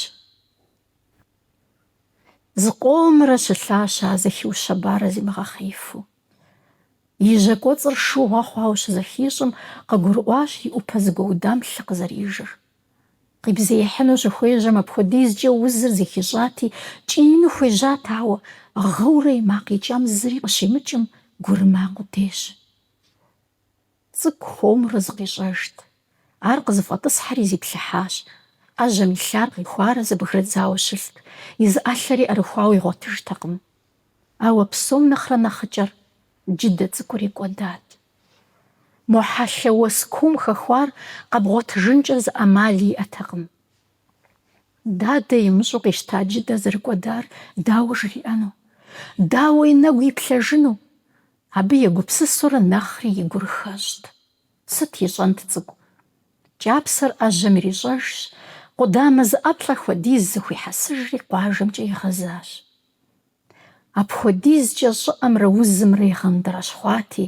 Зыкъомрэ щылъащ а зэхиущэбарэ зимыгъэхъеифу. И жьэ кӏуэцӏыр шыугъэ хъуауэ щызэхищӏым, къыгурыӏуащ и ӏупэ зэгуэудам лъы къызэрижыр. Къибзеихьыну щыхуежьэм апхуэдизкӏэ узыр зыхищӏати, кӏиину хуежьат, ауэ гъыурэ и макъ икӏам зыри къыщимыкӏым, гурыма къудейщ. Цӏыкӏу хуэмурэ зыкъищӏэжт. Ар къызэфӏэтӏысхьэри зиплъыхьащ. ӏэжьэм илъар къихуарэ зэбгрыдзауэ щылът, и зы ӏэлъэри ӏэрыхуауэ игъуэтыжтэкъым. Ауэ псом нэхърэ нэхъыкӏэр джыдэ цӏыкӏури кӏуэдат. Мо хьэлъэ уэс куум хэхуар къэбгъуэтыжынкӏэ зы ӏэмал иӏэтэкъым. Дадэ имыщӏэу къищта джыдэр зэрыкӏуэдар дауэ жриӏэну? Дауэ и нэгу иплъэжыну? Абы егупсысурэ нэхъри и гур хэщӏт. Сыт ищӏэнт цӏыкӏу? Кӏапсэр ӏэжьэм ирищӏэжщ, къудамэ зы ӏэплӏэ хуэдиз зэхуихьэсыжри къуажэмкӏэ игъэзащ. Апхуэдизкӏэ щӏыӏэмрэ узымрэ игъэндрэщхъуати,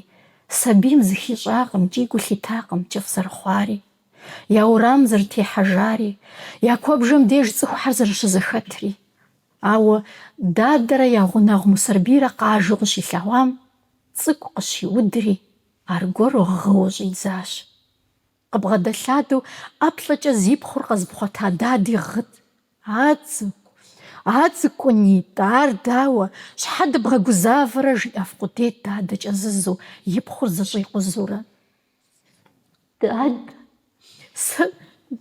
сабийм зыхищӏакъым икӏи гу лъитакъым кӏыфӏ зэрыхъуари, я уэрам зэрытехьэжари, я куэбжэм деж цӏыхухэр зэрыщызэхэтри. Ауэ дадэрэ я гъунэгъу Мусэрбийрэ къажэу къыщилъэгъуам, цӏыкӏу къыщиудри, аргуэру гъыуэ щӏидзащ. Къыбгъэдэлъадэу ӏэплӏэкӏэ зи пхъур къэзыпхъуэта дади гъыт. А цӏыкӏу, а цӏыкӏунитӏэ, ар дауэ, щхьэ дыбгъэгузавэрэ, жиӏэф къудейт дадэ кӏэзызу, и пхъур зэщӏикъузэурэ. Дадэ, сэ,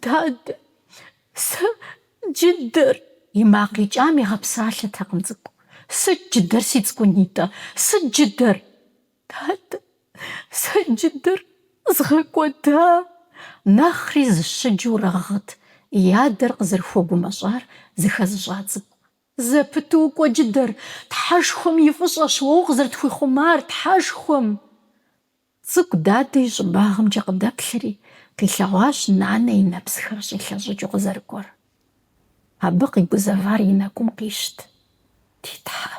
дадэ, сэ джыдэр. И макъ икӏам игъэпсалъэтэкъым цӏыкӏу. Сыт джыдэр, си цӏыкӏунитӏэ, сыт джыдэр? Дадэ, сэ джыдэр згъэкӏуэда? Нэхъри зыщыджурэ гъыт и адэр къызэрыхуэгумэщӏар зыхэзыщӏа цӏыкӏу. Зэпыту укӏуэ джыдэр, Тхьэшхуэм и фӏыщӏэщ уэ укъызэрытхуихъумар, Тхьэшхуэм! Цӏыкӏу дадэ и щӏыбагъымкӏэ къыдэплъри, къилъэгъуащ нанэ и нэпсхэр щӏилъэщӏыкӏыу къызэрыкӏуэр. Абы къигузэвар и нэкӏум къищт. Ди Тхьэ,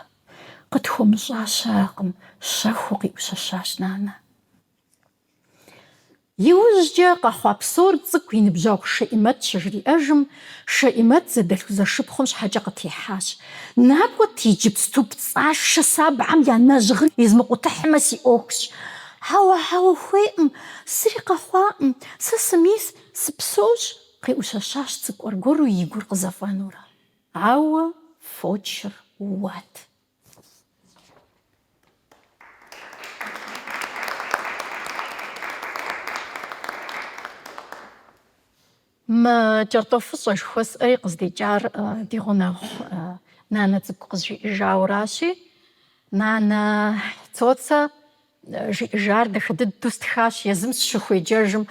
къытхуэмыщӏа щыӏэкъым, щэхуу къиӏущэщащ нанэ. Иужькӏэ къэхъуа псор цӏыкӏу и ныбжьэгъу Шэӏимэт щыжриӏэжым, Шэӏимэт зэдэлъхузэшыпхъум щхьэкӏэ къытехьащ. Накӏуэт иджыпсту пцӏашэ сабгьэм я нэжьгъыр измыкъутыхьмэ си ӏуэхущ. Хьэуэ, хьэуэ, хуейкъым, зыри къэхъуакъым, сэ сымис, сыпсэущ, къиӏущэщащ цӏыкӏу аргуэру и гур къызэфӏэнурэ. Ауэ фочыр уат. Мы кӏэртӏофыщӏэ жыхуэсӏэри къыздикӏар ди гъунэгъу нанэ цӏыкӏу къызжиӏэжауэращи, нанэ Цоцэ жиӏэжар дахэ дыдэу стхащ, езым сыщыхуеджэжым,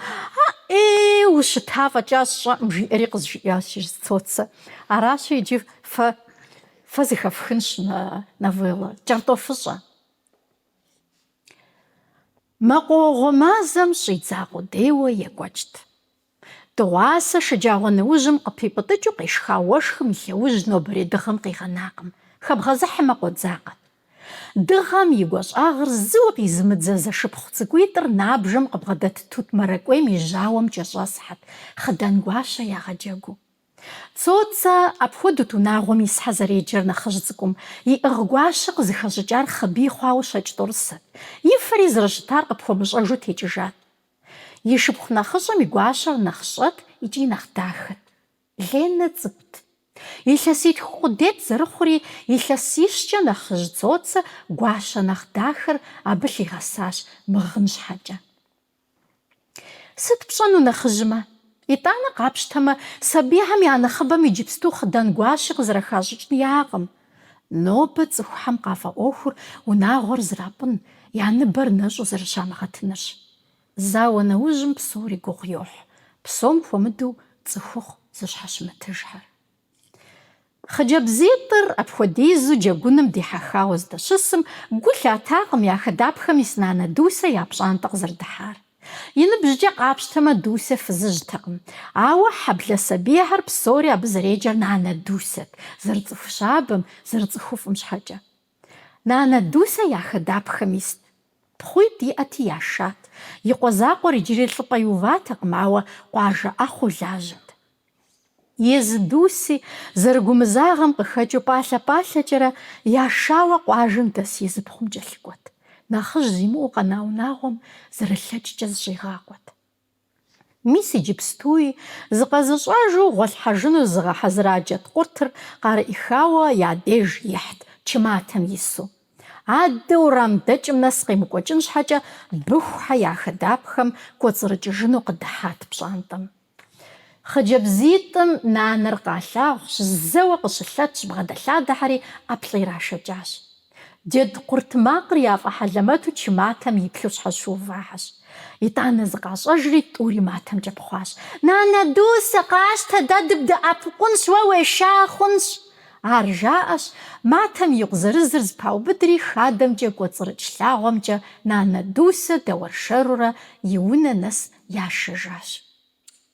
А-ӏей, ущыта фӏэкӏа сщӏэкъым, жиӏэри къызжиӏащ Цоцэ. Аращи, иджы фэ фэ зэхэфхынщ мы новеллэр. Кӏэртӏофыщӏэ. Мэкъуауэгъуэ мазэм щӏидза къудейуэ екӏуэкӏт. Дыгъуасэ шэджагъуэ нэужьым къыпипӏытӏыкӏыу къешха уэшхым и лъэужь нобэрей дыгъэм къигъэнакъым, хэбгъэзыхьмэ къодзакъэт. Дыгъэм и гуащӏагъыр зыуи къизымыдзэ зэшыпхъу цӏыкӏуитӏыр набжэм къыбгъэдэт тут мэракӏуейм и жьауэм кӏэщӏэсхьэт, хъыдан гуащэ ягъэджэгуу. Цоцэ апхуэдэут унагъуэм исхьэ зэреджэр нэхъыжь цӏыкӏум, иӏыгъ гуащэ къызыхэщӏыкӏар хъыбий хъуауэ щэкӏ тӏорысэт, и фэри зэрыщытар къыпхуэмыщӏэжу текӏыжат. И шыпхъу нэхъыщӏэм и гуащэр нэхъ щӏэт икӏи нэхъ дахэт. Ленэ цӏыкӏут. Илъэситху къудейт зэрыхъури, илъэсищкӏэ нэхъыжь Цоцэ гуащэ нэхъ дахэр абы лъигъэсащ мыгъын щхьэкӏэ. Сыт пщӏэну нэхъыжьмэ? Итӏанэ къапщтэмэ, сабийхэм я нэхъыбэм иджыпсту хъыдан гуащи къызэрыхащӏыкӏын яӏэкъым. Нобэ цӏыхухэм къафӏэӏуэхур унагъуэр зэрапӏын, я ныбэр нэщӏу зэрыщамыгъэтынырщ. Зауэ нэужьым псори гугъу йохь, псом хуэмыдэу цӏыхухъу зыщхьэщымытыжхэр. Хъыджэбзитӏыр апхуэдизу джэгуным дихьэхауэ здэщысым, гу лъатакъым я хадапхэм ис нанэ Дусэ я пщӏантӏэ къызэрыдыхьар. И ныбжькӏэ къапщтэмэ, Дусэ фызыжьтэкъым, ауэ хьэблэ сабийхэр псори абы зэреджэр нанэ Дусэт, зэрыцӏыху щабэм, зэрыцӏыхуфӏым щхьэкӏэ. Нанэ Дусэ я хадапхэм ист. Пхъуитӏ иӏэти яшат. И къуэ закъуэр иджыри лӏыпӏэ иуватэкъым, ауэ къуажэ ӏэхъуэу лажьэт. Езы Дуси зэрыгумызагъэм къыхэкӏыу пӏалъэ-пӏалъэкӏэрэ яшауэ къуажэм дэс езы пхъум кӏэлъыкӏуэт. Нэхъыжь зимыӏэу къэна унагъуэм зэрылъэкӏкӏэ зыщӏигъакъуэт. Мис иджыпстуи, зыкъэзыщӏэжу гъуэлъхьэжыну зыгъэхьэзыра джэдкъуртыр къарыӏихауэ я деж ихьт, чы матэм ису. Адэ уэрамдэкӏым нэс къемыкӏуэкӏын щхьэкӏэ Быхухэ я хадапхэм кӏуэцӏрыкӏыжыну къыдыхьат пщӏантӏэм. Хъыджэбзитӏым нанэр къалъагъущ, зэуэ къыщылъэтщ, бгъэдэлъадэхьэри ӏэплӏэ ирашэкӏащ. Джэдкъурт макъыр яфӏэхьэлэмэту чы матэм иплъу щхьэщыувахьэщ. Итӏанэ зыкъащӏэжри тӏури матэмкӏэ пхъуащ. Нанэ Дусэ, къащтэ, дэ дыбдэӏэпыкъунщ, уэ уеша хъунщ. Ар жаӏэщ, матэм и къу зырызыр зэпаубыдри хадэмкӏэ кӏуэцӏрыкӏ лъагъуэмкӏэ нанэ Дусэ дэуэршэрурэ и унэ нэс яшэжащ.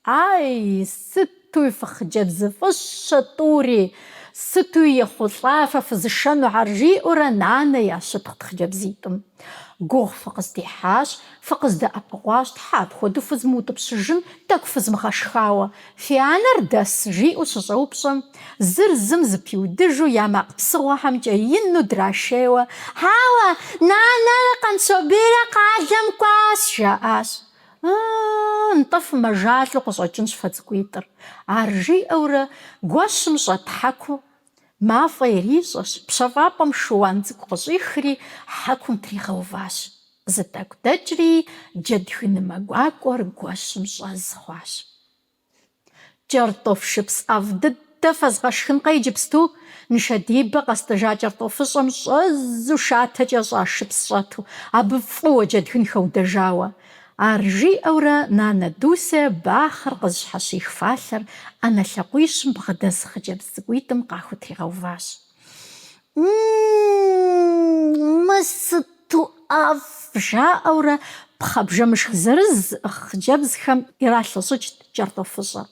Ай, сытуи фыхъыджэбзыфӏыщэ тӏури, сытуи ехъулӏа фэ фызышэнухэр, жиӏэурэ нанэ ящытхъут хъыджэбзитӏым. Гугъу фыкъыздехьащ, фыкъыздэӏэпыкъуащ, тхьэ, апхуэдэу фызмыутӏыпщыжын, тӏэкӏу фызмыгъэшхауэ. Фи анэр дэс? жиӏэу щыщӏэупщӏэм, зыр зым зыпиудыжу я макъ псыгъуэхэмкӏэ ину драшейуэ, Хьэуэ, нанэрэ Къанщобийрэ къалэм кӏуащ, жаӏащ. Ыы, нтӏэ фымэжалӏэу къыщӏэкӏынщ фэ цӏыкӏуитӏыр. Ар жиӏэурэ гуэщым щӏэт хьэкум мафӏэ ирищӏэщ, пщэфӏапӏэм шыуан цӏыкӏу къыщӏихри хьэкум тригъэуващ. Зы тӏэкӏу дэкӏри джэдгынымэ гуакӏуэр гуэщым щӏэз хъуащ. Кӏэртӏоф шыпс ӏэфӏ дыдэ фэзгъэшхынкъэ иджыпсту, нышэдибэ къэстӏыжа кӏэртӏофыщӏэм щӏэзу шатэкӏэ щӏа шыпс щӏэту, абы фӏыуэ джэдгын хэудэжауэ. Ар жиӏэурэ нанэ Дусэ бахъэр къызыщхьэщих фалъэр ӏэнэ лъакъуищым бгъэдэс хъыджэбз цӏыкӏуитӏым къахутригъэуващ. М-м-м, мы сыту ӏэфӏ! жаӏэурэ пхъэ бжэмышх зырыз зыӏыгъ хъыджэбзхэм иралъэщӏыкӏт кӏэртӏофыщӏэр.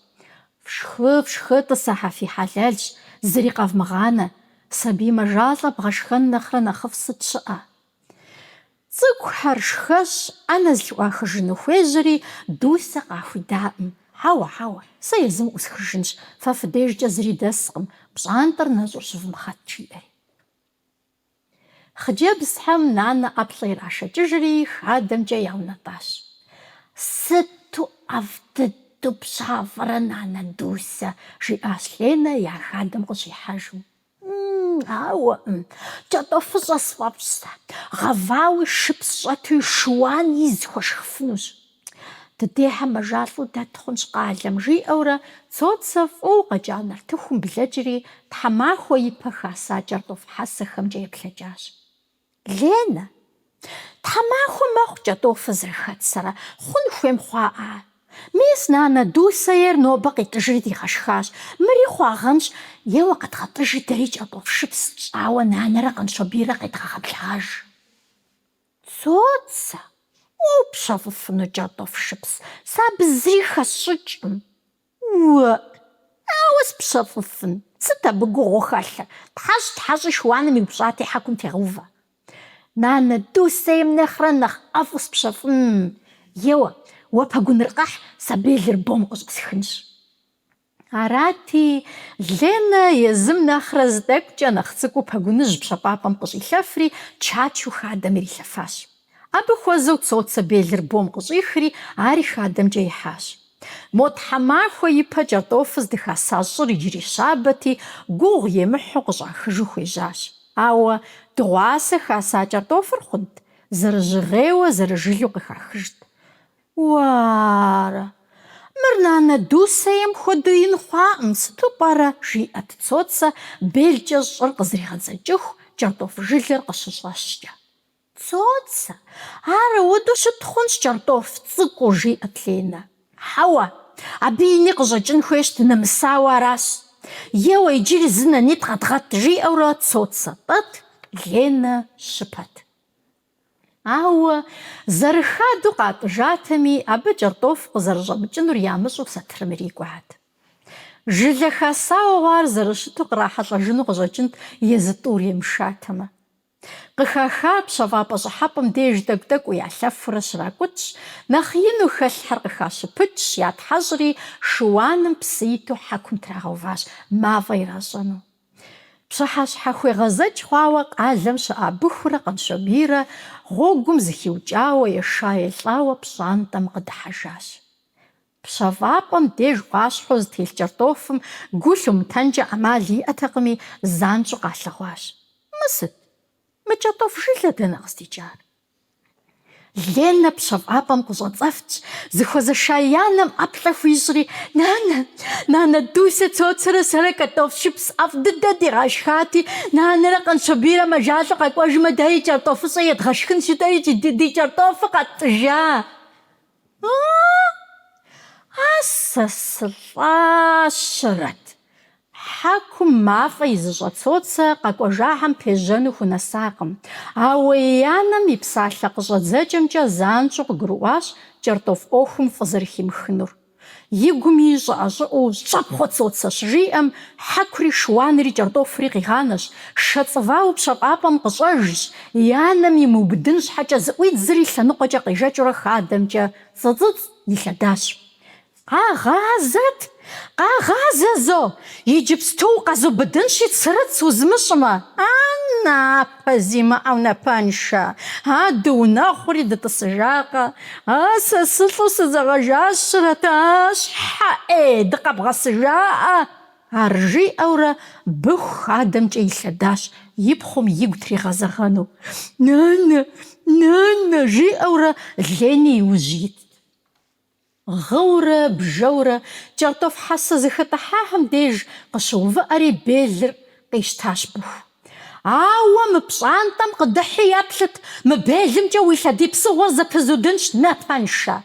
Фшхы, фшхы, тӏасэхэ, фи хьэлэлщ, зыри къэвмыгъанэ, сабий мэжалӏэ бгъэшхэн нэхърэ нэхъыфӏ сыт щыӏэ? Цӏыкӏухэр шхэщ, ӏэнэ зэлъыӏуахыжыну хуежьэри, Дусэ къахуидаӏым. Хьэуэ, хьэуэ, сэ езым ӏусхыжынщ, фэ фыдежкӏэ зыри дэскъым, пщӏантӏэр нэщӏу щывмыгъэт, жиӏэри. Хъыджэбзхэм нанэ ӏэплӏэ ирашэкӏыжри, хадэмкӏэ яунэтӏащ. Сыту ӏэфӏ дыдэу пщафӏэрэ, нанэ Дусэ, жиӏащ Ленэ я хадэм къыщихьэжым. Ауэ, кӏэртӏофыщӏэ сфӏэфӏщ сэ. Гъэвауи шыпс щӏэтуи шыуан из схуэшхыфынущ. Дыдейхэм мэжалӏэу дэт хъунщ къалэм, жиӏэурэ Цоцэ фӏыуэ къэкӏа нартыхум блэкӏри, тхьэмахуэ ипэ хаса кӏэртӏоф хьэсэхэмкӏэ еплъэкӏащ. Ленэ, тхьэмахуэ мэхъу кӏэртӏофыр зэрыхэтсэрэ, хъун хуейм хъуаӏэ ар. Мис нанэ Дусэ ейр нобэ къитӏыжри дигъэшхащ. Мыри хъуагъэнщ, еуэ къэдгъэтӏыжи дэри кӏэртӏоф шыпс тщӏауэ нанэрэ Къанщобийрэ къедгъэгъэблэгъэж. Цоцэ, уэ упщэфӏыфыну кӏэртӏоф шыпс, сэ абы зыри хэсщӏыкӏкъым. Уэ, дауэ спщэфӏыфын? Сыт абы гугъуу хэлъыр? Тхьэщӏ, тхьэщӏи шыуаным иупщӏати хьэкум тегъэувэ. Нанэ Дусэ ейм нэхърэ нэхъ ӏэфӏу спщэфӏын. Еуэ, уэ пэгуныр къэхь, сэ белыр бом къыщӏэсхынщ. Арати, Ленэ езым нэхърэ зы тӏэкӏукӏэ нэхъ цӏыкӏуу пэгуныжь пщэфӏапӏэм къыщӏилъэфри, чачу хадэм ирилъэфащ. Абы хуэзэу Цоцэ белыр бом къыщӏихри, ари хадэмкӏэ ихьащ. Мо тхьэмахуэ ипэ кӏэртӏофыр здыхаса щӏыр иджыри щабэти, гугъу емыхьу къыщӏахыжу хуежьащ. Ауэ дыгъуасэ хаса кӏэртӏофыр хъунт, зэрыжьыгъейуэ зэрыжылэу къыхахыжт. Уарэ, мыр нанэ Дусэ ейм хуэдэу ин хъуакъым, сыту пӏэрэ? жиӏэт Цоцэ, белкӏэ щӏыр къызригъэдзэкӏыху, кӏэртӏоф жылэр къыщыщӏэщкӏэ. Цоцэ, ар ауэдэу щыт хъунщ кӏэртӏоф цӏыкӏуу, жиӏэт Ленэ. Хьэуэ, абы ини къыщӏэкӏын хуейщ, дынэмысауэ аращ. Еуэ, иджыри зы нанитӏ къэдгъэт, жиӏэурэ Цоцэ тӏэт, Ленэ щыпэт. Ауэ зэрыхадэу къатӏыжатэми, абы кӏэртӏоф къызэрыщӏэмыкӏынур ямыщӏэу сатырым ирикӏуат. Жылэ хасауэ хъуар зэрыщыту кърахьэлӏэжыну къыщӏэкӏынт езы тӏур емышатэмэ. Къыхахар пщэфӏапӏэ щӏыхьэпӏэм деж тӏэкӏу-тӏэкӏуу ялъэфурэ щракӏутщ, нэхъ ину хэлъхэр къыхащыпыкӏщ, ятхьэщӏри, шыуаным псы иту хьэкум трагъэуващ, мафӏэ иращӏэну. Пщыхьэщхьэхуегъэзэкӏ хъуауэ къалэм щыӏа Быхурэ Къанщобийрэ гъуэгум зыхиукӏауэ еша-елӏауэ пщӏантӏэм къыдыхьэжащ. Пщэфӏапӏэм деж ӏуащхьэу зэтелъ кӏэртӏофым гу лъумытэнкӏэ ӏэмал иӏэтэкъыми, занщӏэу къалъэгъуащ. Мы сыт? Мы кӏэртӏоф жылэ дэнэ къыздикӏар? Ленэ пщэфӏапӏэм къыщӏэцӏэфтщ, зыхуэзэша и анэм ӏэплӏэ хуищӏри, Нанэ, нанэ Дусэ Цоцэрэ сэрэ кӏэртӏоф шыпс ӏэфӏ дыдэ дигъэшхати, нанэрэ Къанщобийрэ мэжалӏэу къэкӏуэжмэ, дэри кӏэртӏофыщӏэ едгъэшхынщ жытӏэри ди кӏэртӏофыр къэтӏыжа. А сэ сылӏащэрэт! Хьэкум мафӏэ изыщӏэ Цоцэ къэкӏуэжахэм пежьэну хунэсакъым. Ауэ и анэм и псалъэ къыщӏэдзэкӏэмкӏэ занщӏэу къыгурыӏуащ кӏэртӏоф ӏуэхум фӏы зэрыхимыхынур. Игуми щӏыӏэ-щӏыӏэу щӏэпхъуэ Цоцэ щыжиӏэм, хьэкури, шыуанри, кӏэртӏофри къигъанэщ, шэ цӏывауэ пщэфӏапӏэм къыщӏэжщ, и анэм имыубыдын щхьэкӏэ зыӏуидзри лъэныкъуэкӏэ къежэкӏыурэ хадэмкӏэ цӏыцӏыцӏ илъэдащ. Къэгъазэт! Къэгъазэ зо! Иджыпсту укъэзубыдынщи, цырыц узмыщӏмэ! А напэ зимыӏэу напэншэ! А дыунэхъури дытӏысыжакъэ! А сэ сылӏэу сызэгъэжащэрэт! А щхьэ ӏей, дыкъэбгъэсыжаӏэ! Ар жиӏэурэ Быху хадэмкӏэ илъэдащ, и пхъум игу тригъэзэгъэну. Нанэ! Нанэ! жиӏэурэ Лени и ужь итт. Гъыурэ бжэурэ кӏэртӏоф хьэсэ зэхэтӏыхьахэм деж къыщыувыӏэри белыр къищтащ Быху. Ауэ мы пщӏантӏэм къыдыхьи еплъыт, мы белымкӏэ уи лъэдий псыгъуэр зэпызудынщ, напэншэ!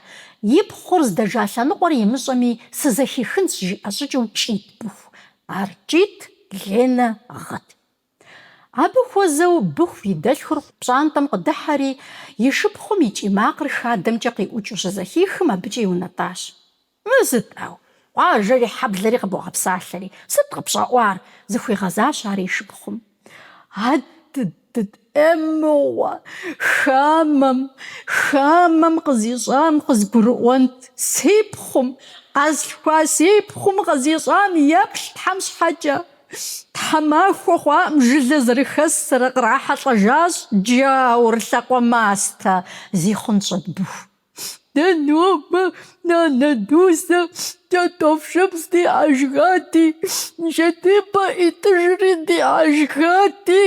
И пхъур здэжа лъэныкъуэр имыщӏэми, сызэхихынщ, жиӏэ щӏыкӏэу кӏийт Быху. Ар кӏийт, Ленэ гъыт. Абы хуэзэу Быху и дэлъхур пщӏантӏэм къыдыхьэри, и шыпхъум и кӏий макъыр хадэмкӏэ къиӏукӏыу щызэхихым, абыкӏэ иунэтӏащ. Мы сыт, ӏэу, къуажэри хьэблэри къыбогъэпсалъэри, сыт къыпщӏэӏуар? зыхуигъэзащ ар и шыпхъум. Адыдыд, ӏей мыгъуэ, хамэм, хамэм къызищӏам къызгурыӏуэнт, си пхъум, къэслъхуа си пхъум къызищӏам еплъ Тхьэм щхьэкӏэ. Тхьэмахуэ хъуакъым жылэ зэрыхэссэрэ кърахьэлӏэжащ джаур лъакъуэ мастэ, зихъунщӏэт Быху. Дэ нобэ нанэ Дусэ кӏэртӏоф шыпс дигъэшхати, нышэдибэ ӏитӏыжри дигъэшхати.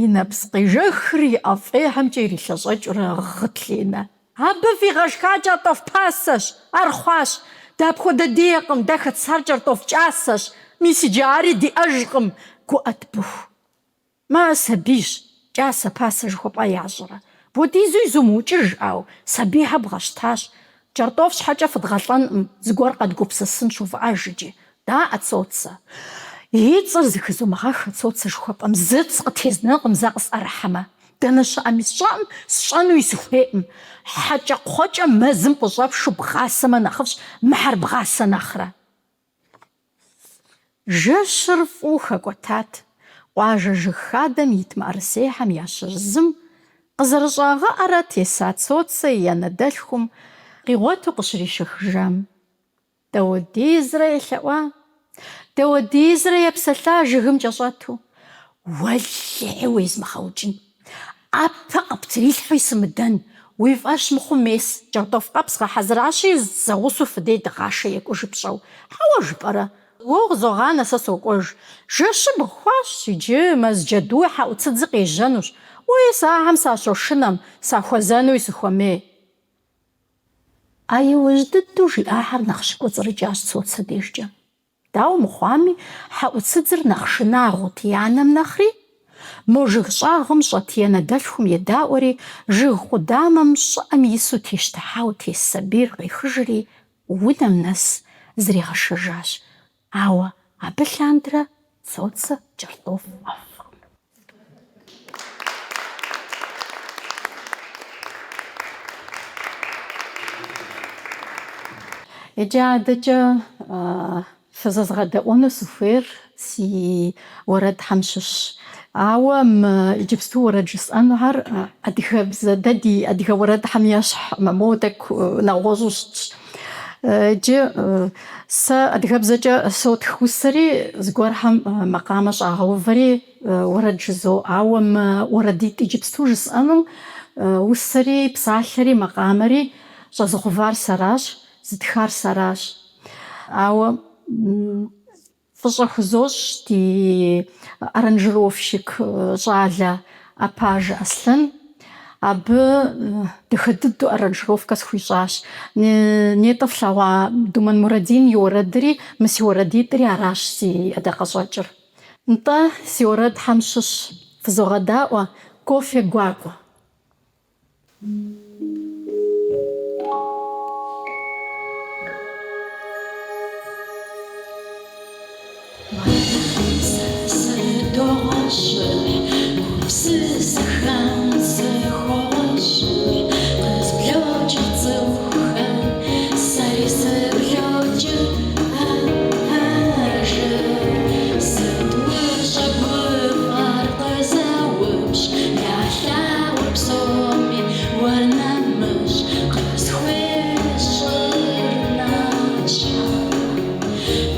И нэпс къежэхыр и ӏэ фӏейхэмкӏэ ирилъэщӏэкӏыурэ гъыт Ленэ. Абы фигъэшха кӏэртӏоф пасэщ, ар хъуащ. Дэ апхуэдэ диӏэкъым, дэ хэтсар кӏэртӏоф кӏасэщ. Мис иджы ари диӏэжкъым, гуӏэт Быху. Мэ, сабийщ, кӏасэ пасэ жыхуэпӏэр ящӏэрэ? Апхуэдизу изумыукӏыж, ӏэу, сабийхэр бгъэщтащ. Кӏэртӏоф щхьэкӏэ фыдгъэлӏэнкъым, зыгуэр къэдгупсысынщ, увыӏэж иджы. Даӏэ, Цоцэ. И цӏэр зыхызумыгъэх а Цоцэ жыхуэпӏэм, зыц къытезнэнкъым зэ къысӏэрыхьэмэ. Дэнэ щыӏэми сщӏэӏым, сщӏэнуи сыхуейкъым. Хьэкӏэкхъуэкӏэ мэзым къыщӏэпшу бгъасэмэ нэхъыфӏщ, мыхьэр бгъасэ нэхърэ. Жэщыр фӏыуэ хэкӏуэтат. Къуажэ жыг хадэм ит мыӏэрысейхэм ящыщ зым къызэрыщӏагъэӏэрэ теса Цоцэ и анэ дэлъхум къигъуэту къыщришэхыжам. Дауэдизрэ елъэӏуа, дауэдизрэ епсэлъа жыгым кӏэщӏэту, Уэлэхьи уезмыгъэукӏын, ӏэпэ къыптрилъхьэуи сымыдэн! Уи фӏэщ мыхъум, мес, кӏэртӏоф къэп згъэхьэзыращи, зэгъусэу фыдей дыгъашэ екӏужыпщӏэу. Хьэуэ жыпӏэрэ? Уэ укъызогъанэ, сэ сокӏуэж. Жэщыбг хъуащ иджы, мэз джэдуи хьэӏуцыдзи къежьэнущ. Уей, сэ ахэм сащошынэм, сахуэзэнуи сыхуэмей. А иужь дыдэу жиӏахэр нэхъ щыкӏуэцӏрыкӏащ Цоцэ дежкӏэ. Дауэ мыхъуами, хьэӏуцыдзыр нэхъ шынагъуэт и анэм нэхъри. Мо жыг щӏагъым щӏэт и анэдэлъхум едаӏуэри, жыг къудамэм щӏыӏэм ису тещтыхьауэ тес сабийр къехыжри, унэм нэс зригъэшэжащ. Ауэ абы лъандэрэ Цоцэ кӏэртӏоф фӏэфӏкъым. Иджы адэкӏэ фызэзгъэдэӏуэну сыхуейр си уэрэдхэм щыщ. Ауэ мы иджыпсту уэрэд жысӏэнухэр адыгэбзэ, дэ ди адыгэ уэрэдхэм ещхькъым, моуэ тӏэкӏу нэгъуэщӏу щытщ. Иджы сэ адыгэбзэкӏэ сотх усэри, зыгуэрхэм макъамэ щӏагъэувэри уэрэд жызоӏэ. Ауэ мы уэрэдитӏ иджыпсту жысӏэнум усэри, псалъэри, макъамэри щӏэзыгъэувар сэращ, зытхар сэращ. Ауэ фӏыщӏэ хузощӏ ди аранжировщик щӏалэ Апажэ Аслъэн. Абы дахэ дыдэу аранжировкэ схуищӏащ. Нетӏэ флъэгъуа Думэн Мурадин и уэрэдри, мы си уэрэдитӏри аращ си ӏэдакъэщӏэкӏыр. Нтӏэ, си уэрэдхэм щыщ фызогъэдаӏуэ кофе гуакӏуэ. Сэ сыдогъэщӏыхь, гупсысэхэм сыхогъэщӏыхь, къызблокӏыр цӏыхухэр, сэри сыблокӏыр. Сыт ущӏэгуфӏэр къызэупщӏ, ялъагъур псоми уэр нэмыщӏ, къысхуещӏыр нэщхъ.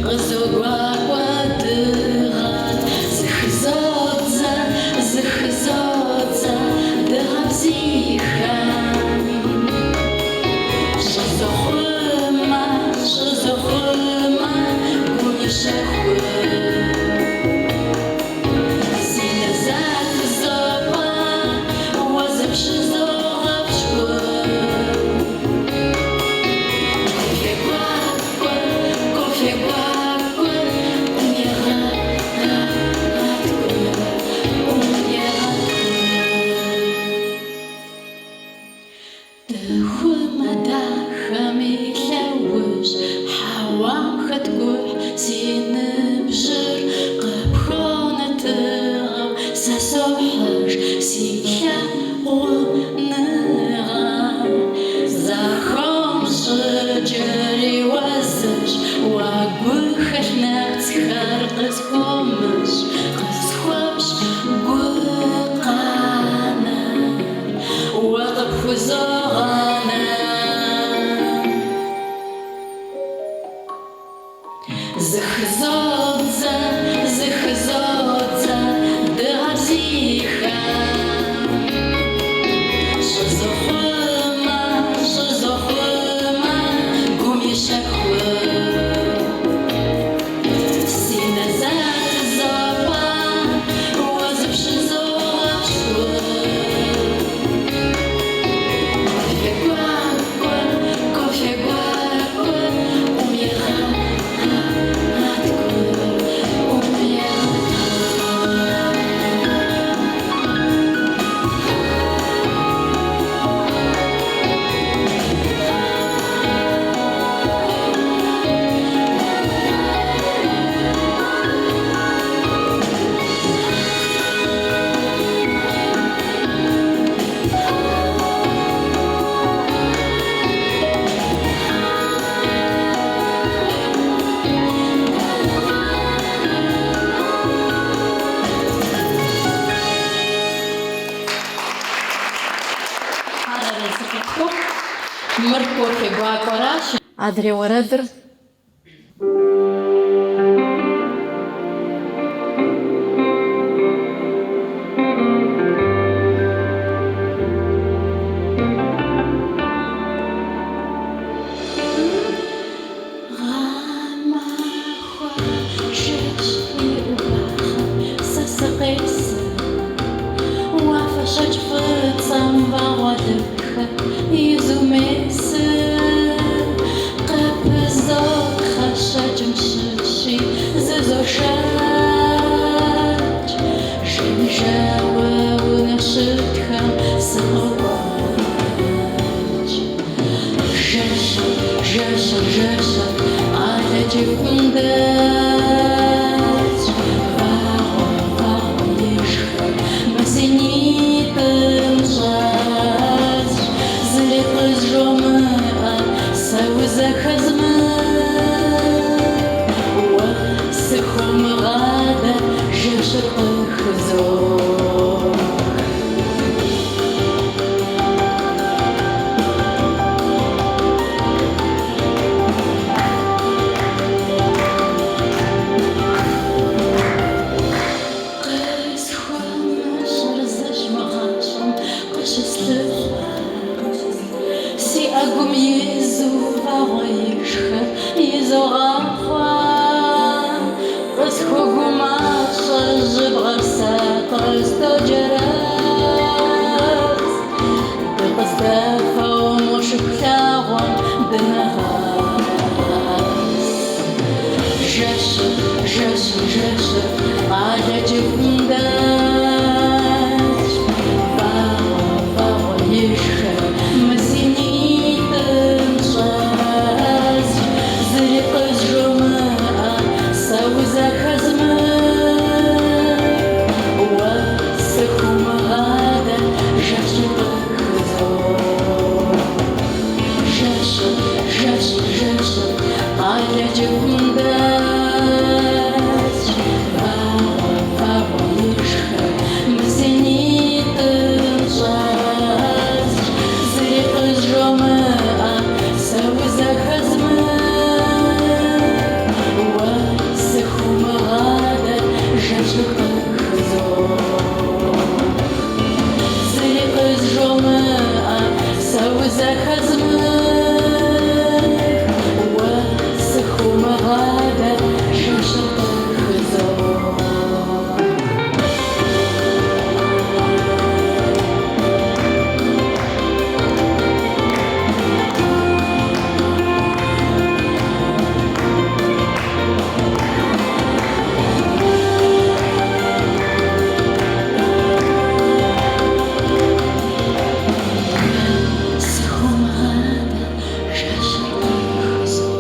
Къызогуакӏуэ дыгъэр, зыхызодзэ, зыхызодзэ дыгъэ бзийхэм. Щӏызохъумэ, щӏызохъумэ гум и щэхур. Си нэр зэтызопӏэ, уэ зыпщызогъэпщкӏур. Кофе гуакӏуэ, кофе гуакӏуэ, ӏум егъэткӏур, ӏум егъэткӏур. Дыхумэ дахэм и лъэужь, хьэуам хэткӏухь си ныбжьыр, къыпхуонэ тыгъэу сэ сохьыж си лъагъуныгъэр. Зэхомыщӏыкӏри уэ зыщ, уэ гухэлъ нэпцӏхэр къысхуомыщӏ, къысхуэпщӏ гукъанэр. Уэ къыпхузогъанэ. Зыхызодзэ, зыхызодзэ дыгъэ бзийхэм. Щӏызохъумэ, щӏызохъумэ гум и щэхур. Си нэр зэтызопӏэ, уэ зыпщызогъэпщкӏур. Кофе гуакӏуэ, кофе гуакӏуэ, ӏум егъэткӏур, ӏум егъэткӏур. Тхьэр арэзы къытхухъу. Мыр кофе гуакӏуэращ. Адрей уэрэдыр. изумесыр. Къыпызотхъэ щэкӏым щыщи зызошэкӏ. Жеижауэ унэ щытхэм сыкъокӏуэкӏ. Жэщыр, жэщыр, жэщыр къалэ кӏыфӏым дэтщ. Вагъуэ, вагъуэ ишхыр мы си нитӏым щӏэтщ. Зыри къызжомыӏэ, сэ узэхэзмых. Уэ сыхуомыгъадэ, жэщыр къыхызох. Къысхуэмыщӏэр зыщ мы гъащӏэм къыщыслъыхъуэр. Си ӏэгум изу вагъуэ ишхыр изогъахъуэ. Къысхуэгумащӏэ жьыбгъэр сэ къыздоджэрэз. Дыкъыздэфэу мо Шыхулъагъуэм дынэгъэс. Жэщыр, жэщыр, жэщыр къалэ кӏыфӏым дэтщ. Вагъуэ, вагъуэ ишхыр мы си нитӏым щӏэзщ. Зыри къызжомыӏэ, сэ узэхэзмых. Уэ сыхуумыгъадэ, жэщыр къыхызох. Жэщыр, жэщыр, жэщыр къалэ кӏыфӏым дэтщ. Вагъуэ, вагъуэ ишхыр мы си нитӏым щӏэзщ. Зыри къызжомыӏэ, сэ узэхэзмых. Уэ сыхуумыгъадэ, жэщыр къыхызох. Зыри къызжомыӏэ, сэ узэхэзмых. Уэ сыхуумыгъадэ, жэщыр къыхызох. Сыхуумыгъадэ, жэщыр къыхызох.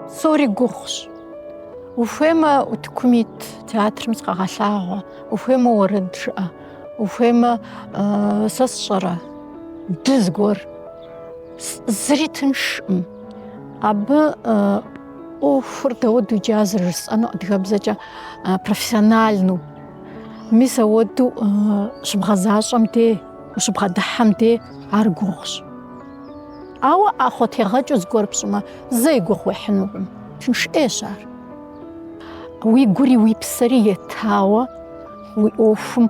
Псори гугъущ. Ухуеймэ, утыкум ит театрым зыкъэгъэлъагъуэ, ухуеймэ, уэрэд жыӏэ, ухуеймэ, сэ сщӏэрэ, ды зыгуэр. Зыри тыншкъым. Абы ӏуэхур дауэду иджы ар зэрыжысӏэну адыгэбзэкӏэ профессиональнэу. Мис ауэду щыбгъэзащӏэм дей, ущыбгъэдыхьэм дей ар гугъущ. Ауэ ӏэхъуэтегъэкӏыу зыгуэр пщӏымэ, зэи гугъу уехьынукъым. Тынш ӏейщ ар. Уи гури уи псэри етауэ уи ӏуэхум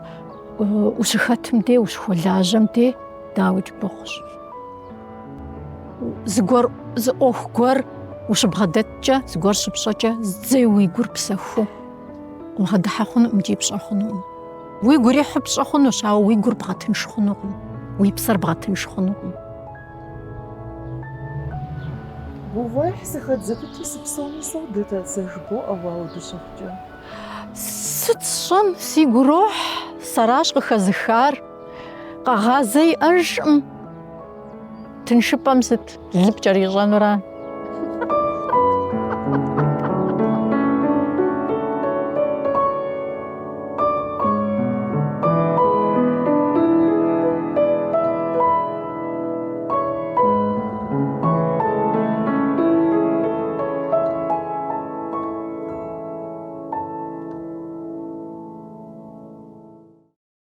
ущыхэтым дей, ущыхуэлажьэм дей, дауикӏ гугъущ. Зыгуэр, зы ӏуэху гуэр ущыбгъэдэткӏэ, зыгуэр щыпщӏэкӏэ, зэи уи гур псэхуу убгъэдыхьэ хъунукъым икӏи пщӏэ хъунукъым. Уигу ирихьу пщӏэ хъунущ, ауэ уи гур бгъэтынш хъунукъым, уи псэр бгъэтынш хъунукъым. Гугъуехь сыхэт зэпыту сыпсэуми содэ, сэ жыбоӏэ уэ ауэдэу щыхъукӏэ. Сыт сщӏэн, сигу ирохь, сэращ къыхэзыхар. Къэгъазэ иӏэжкъым. Тыншыпӏэм сыт лы пкӏэрищӏэнура?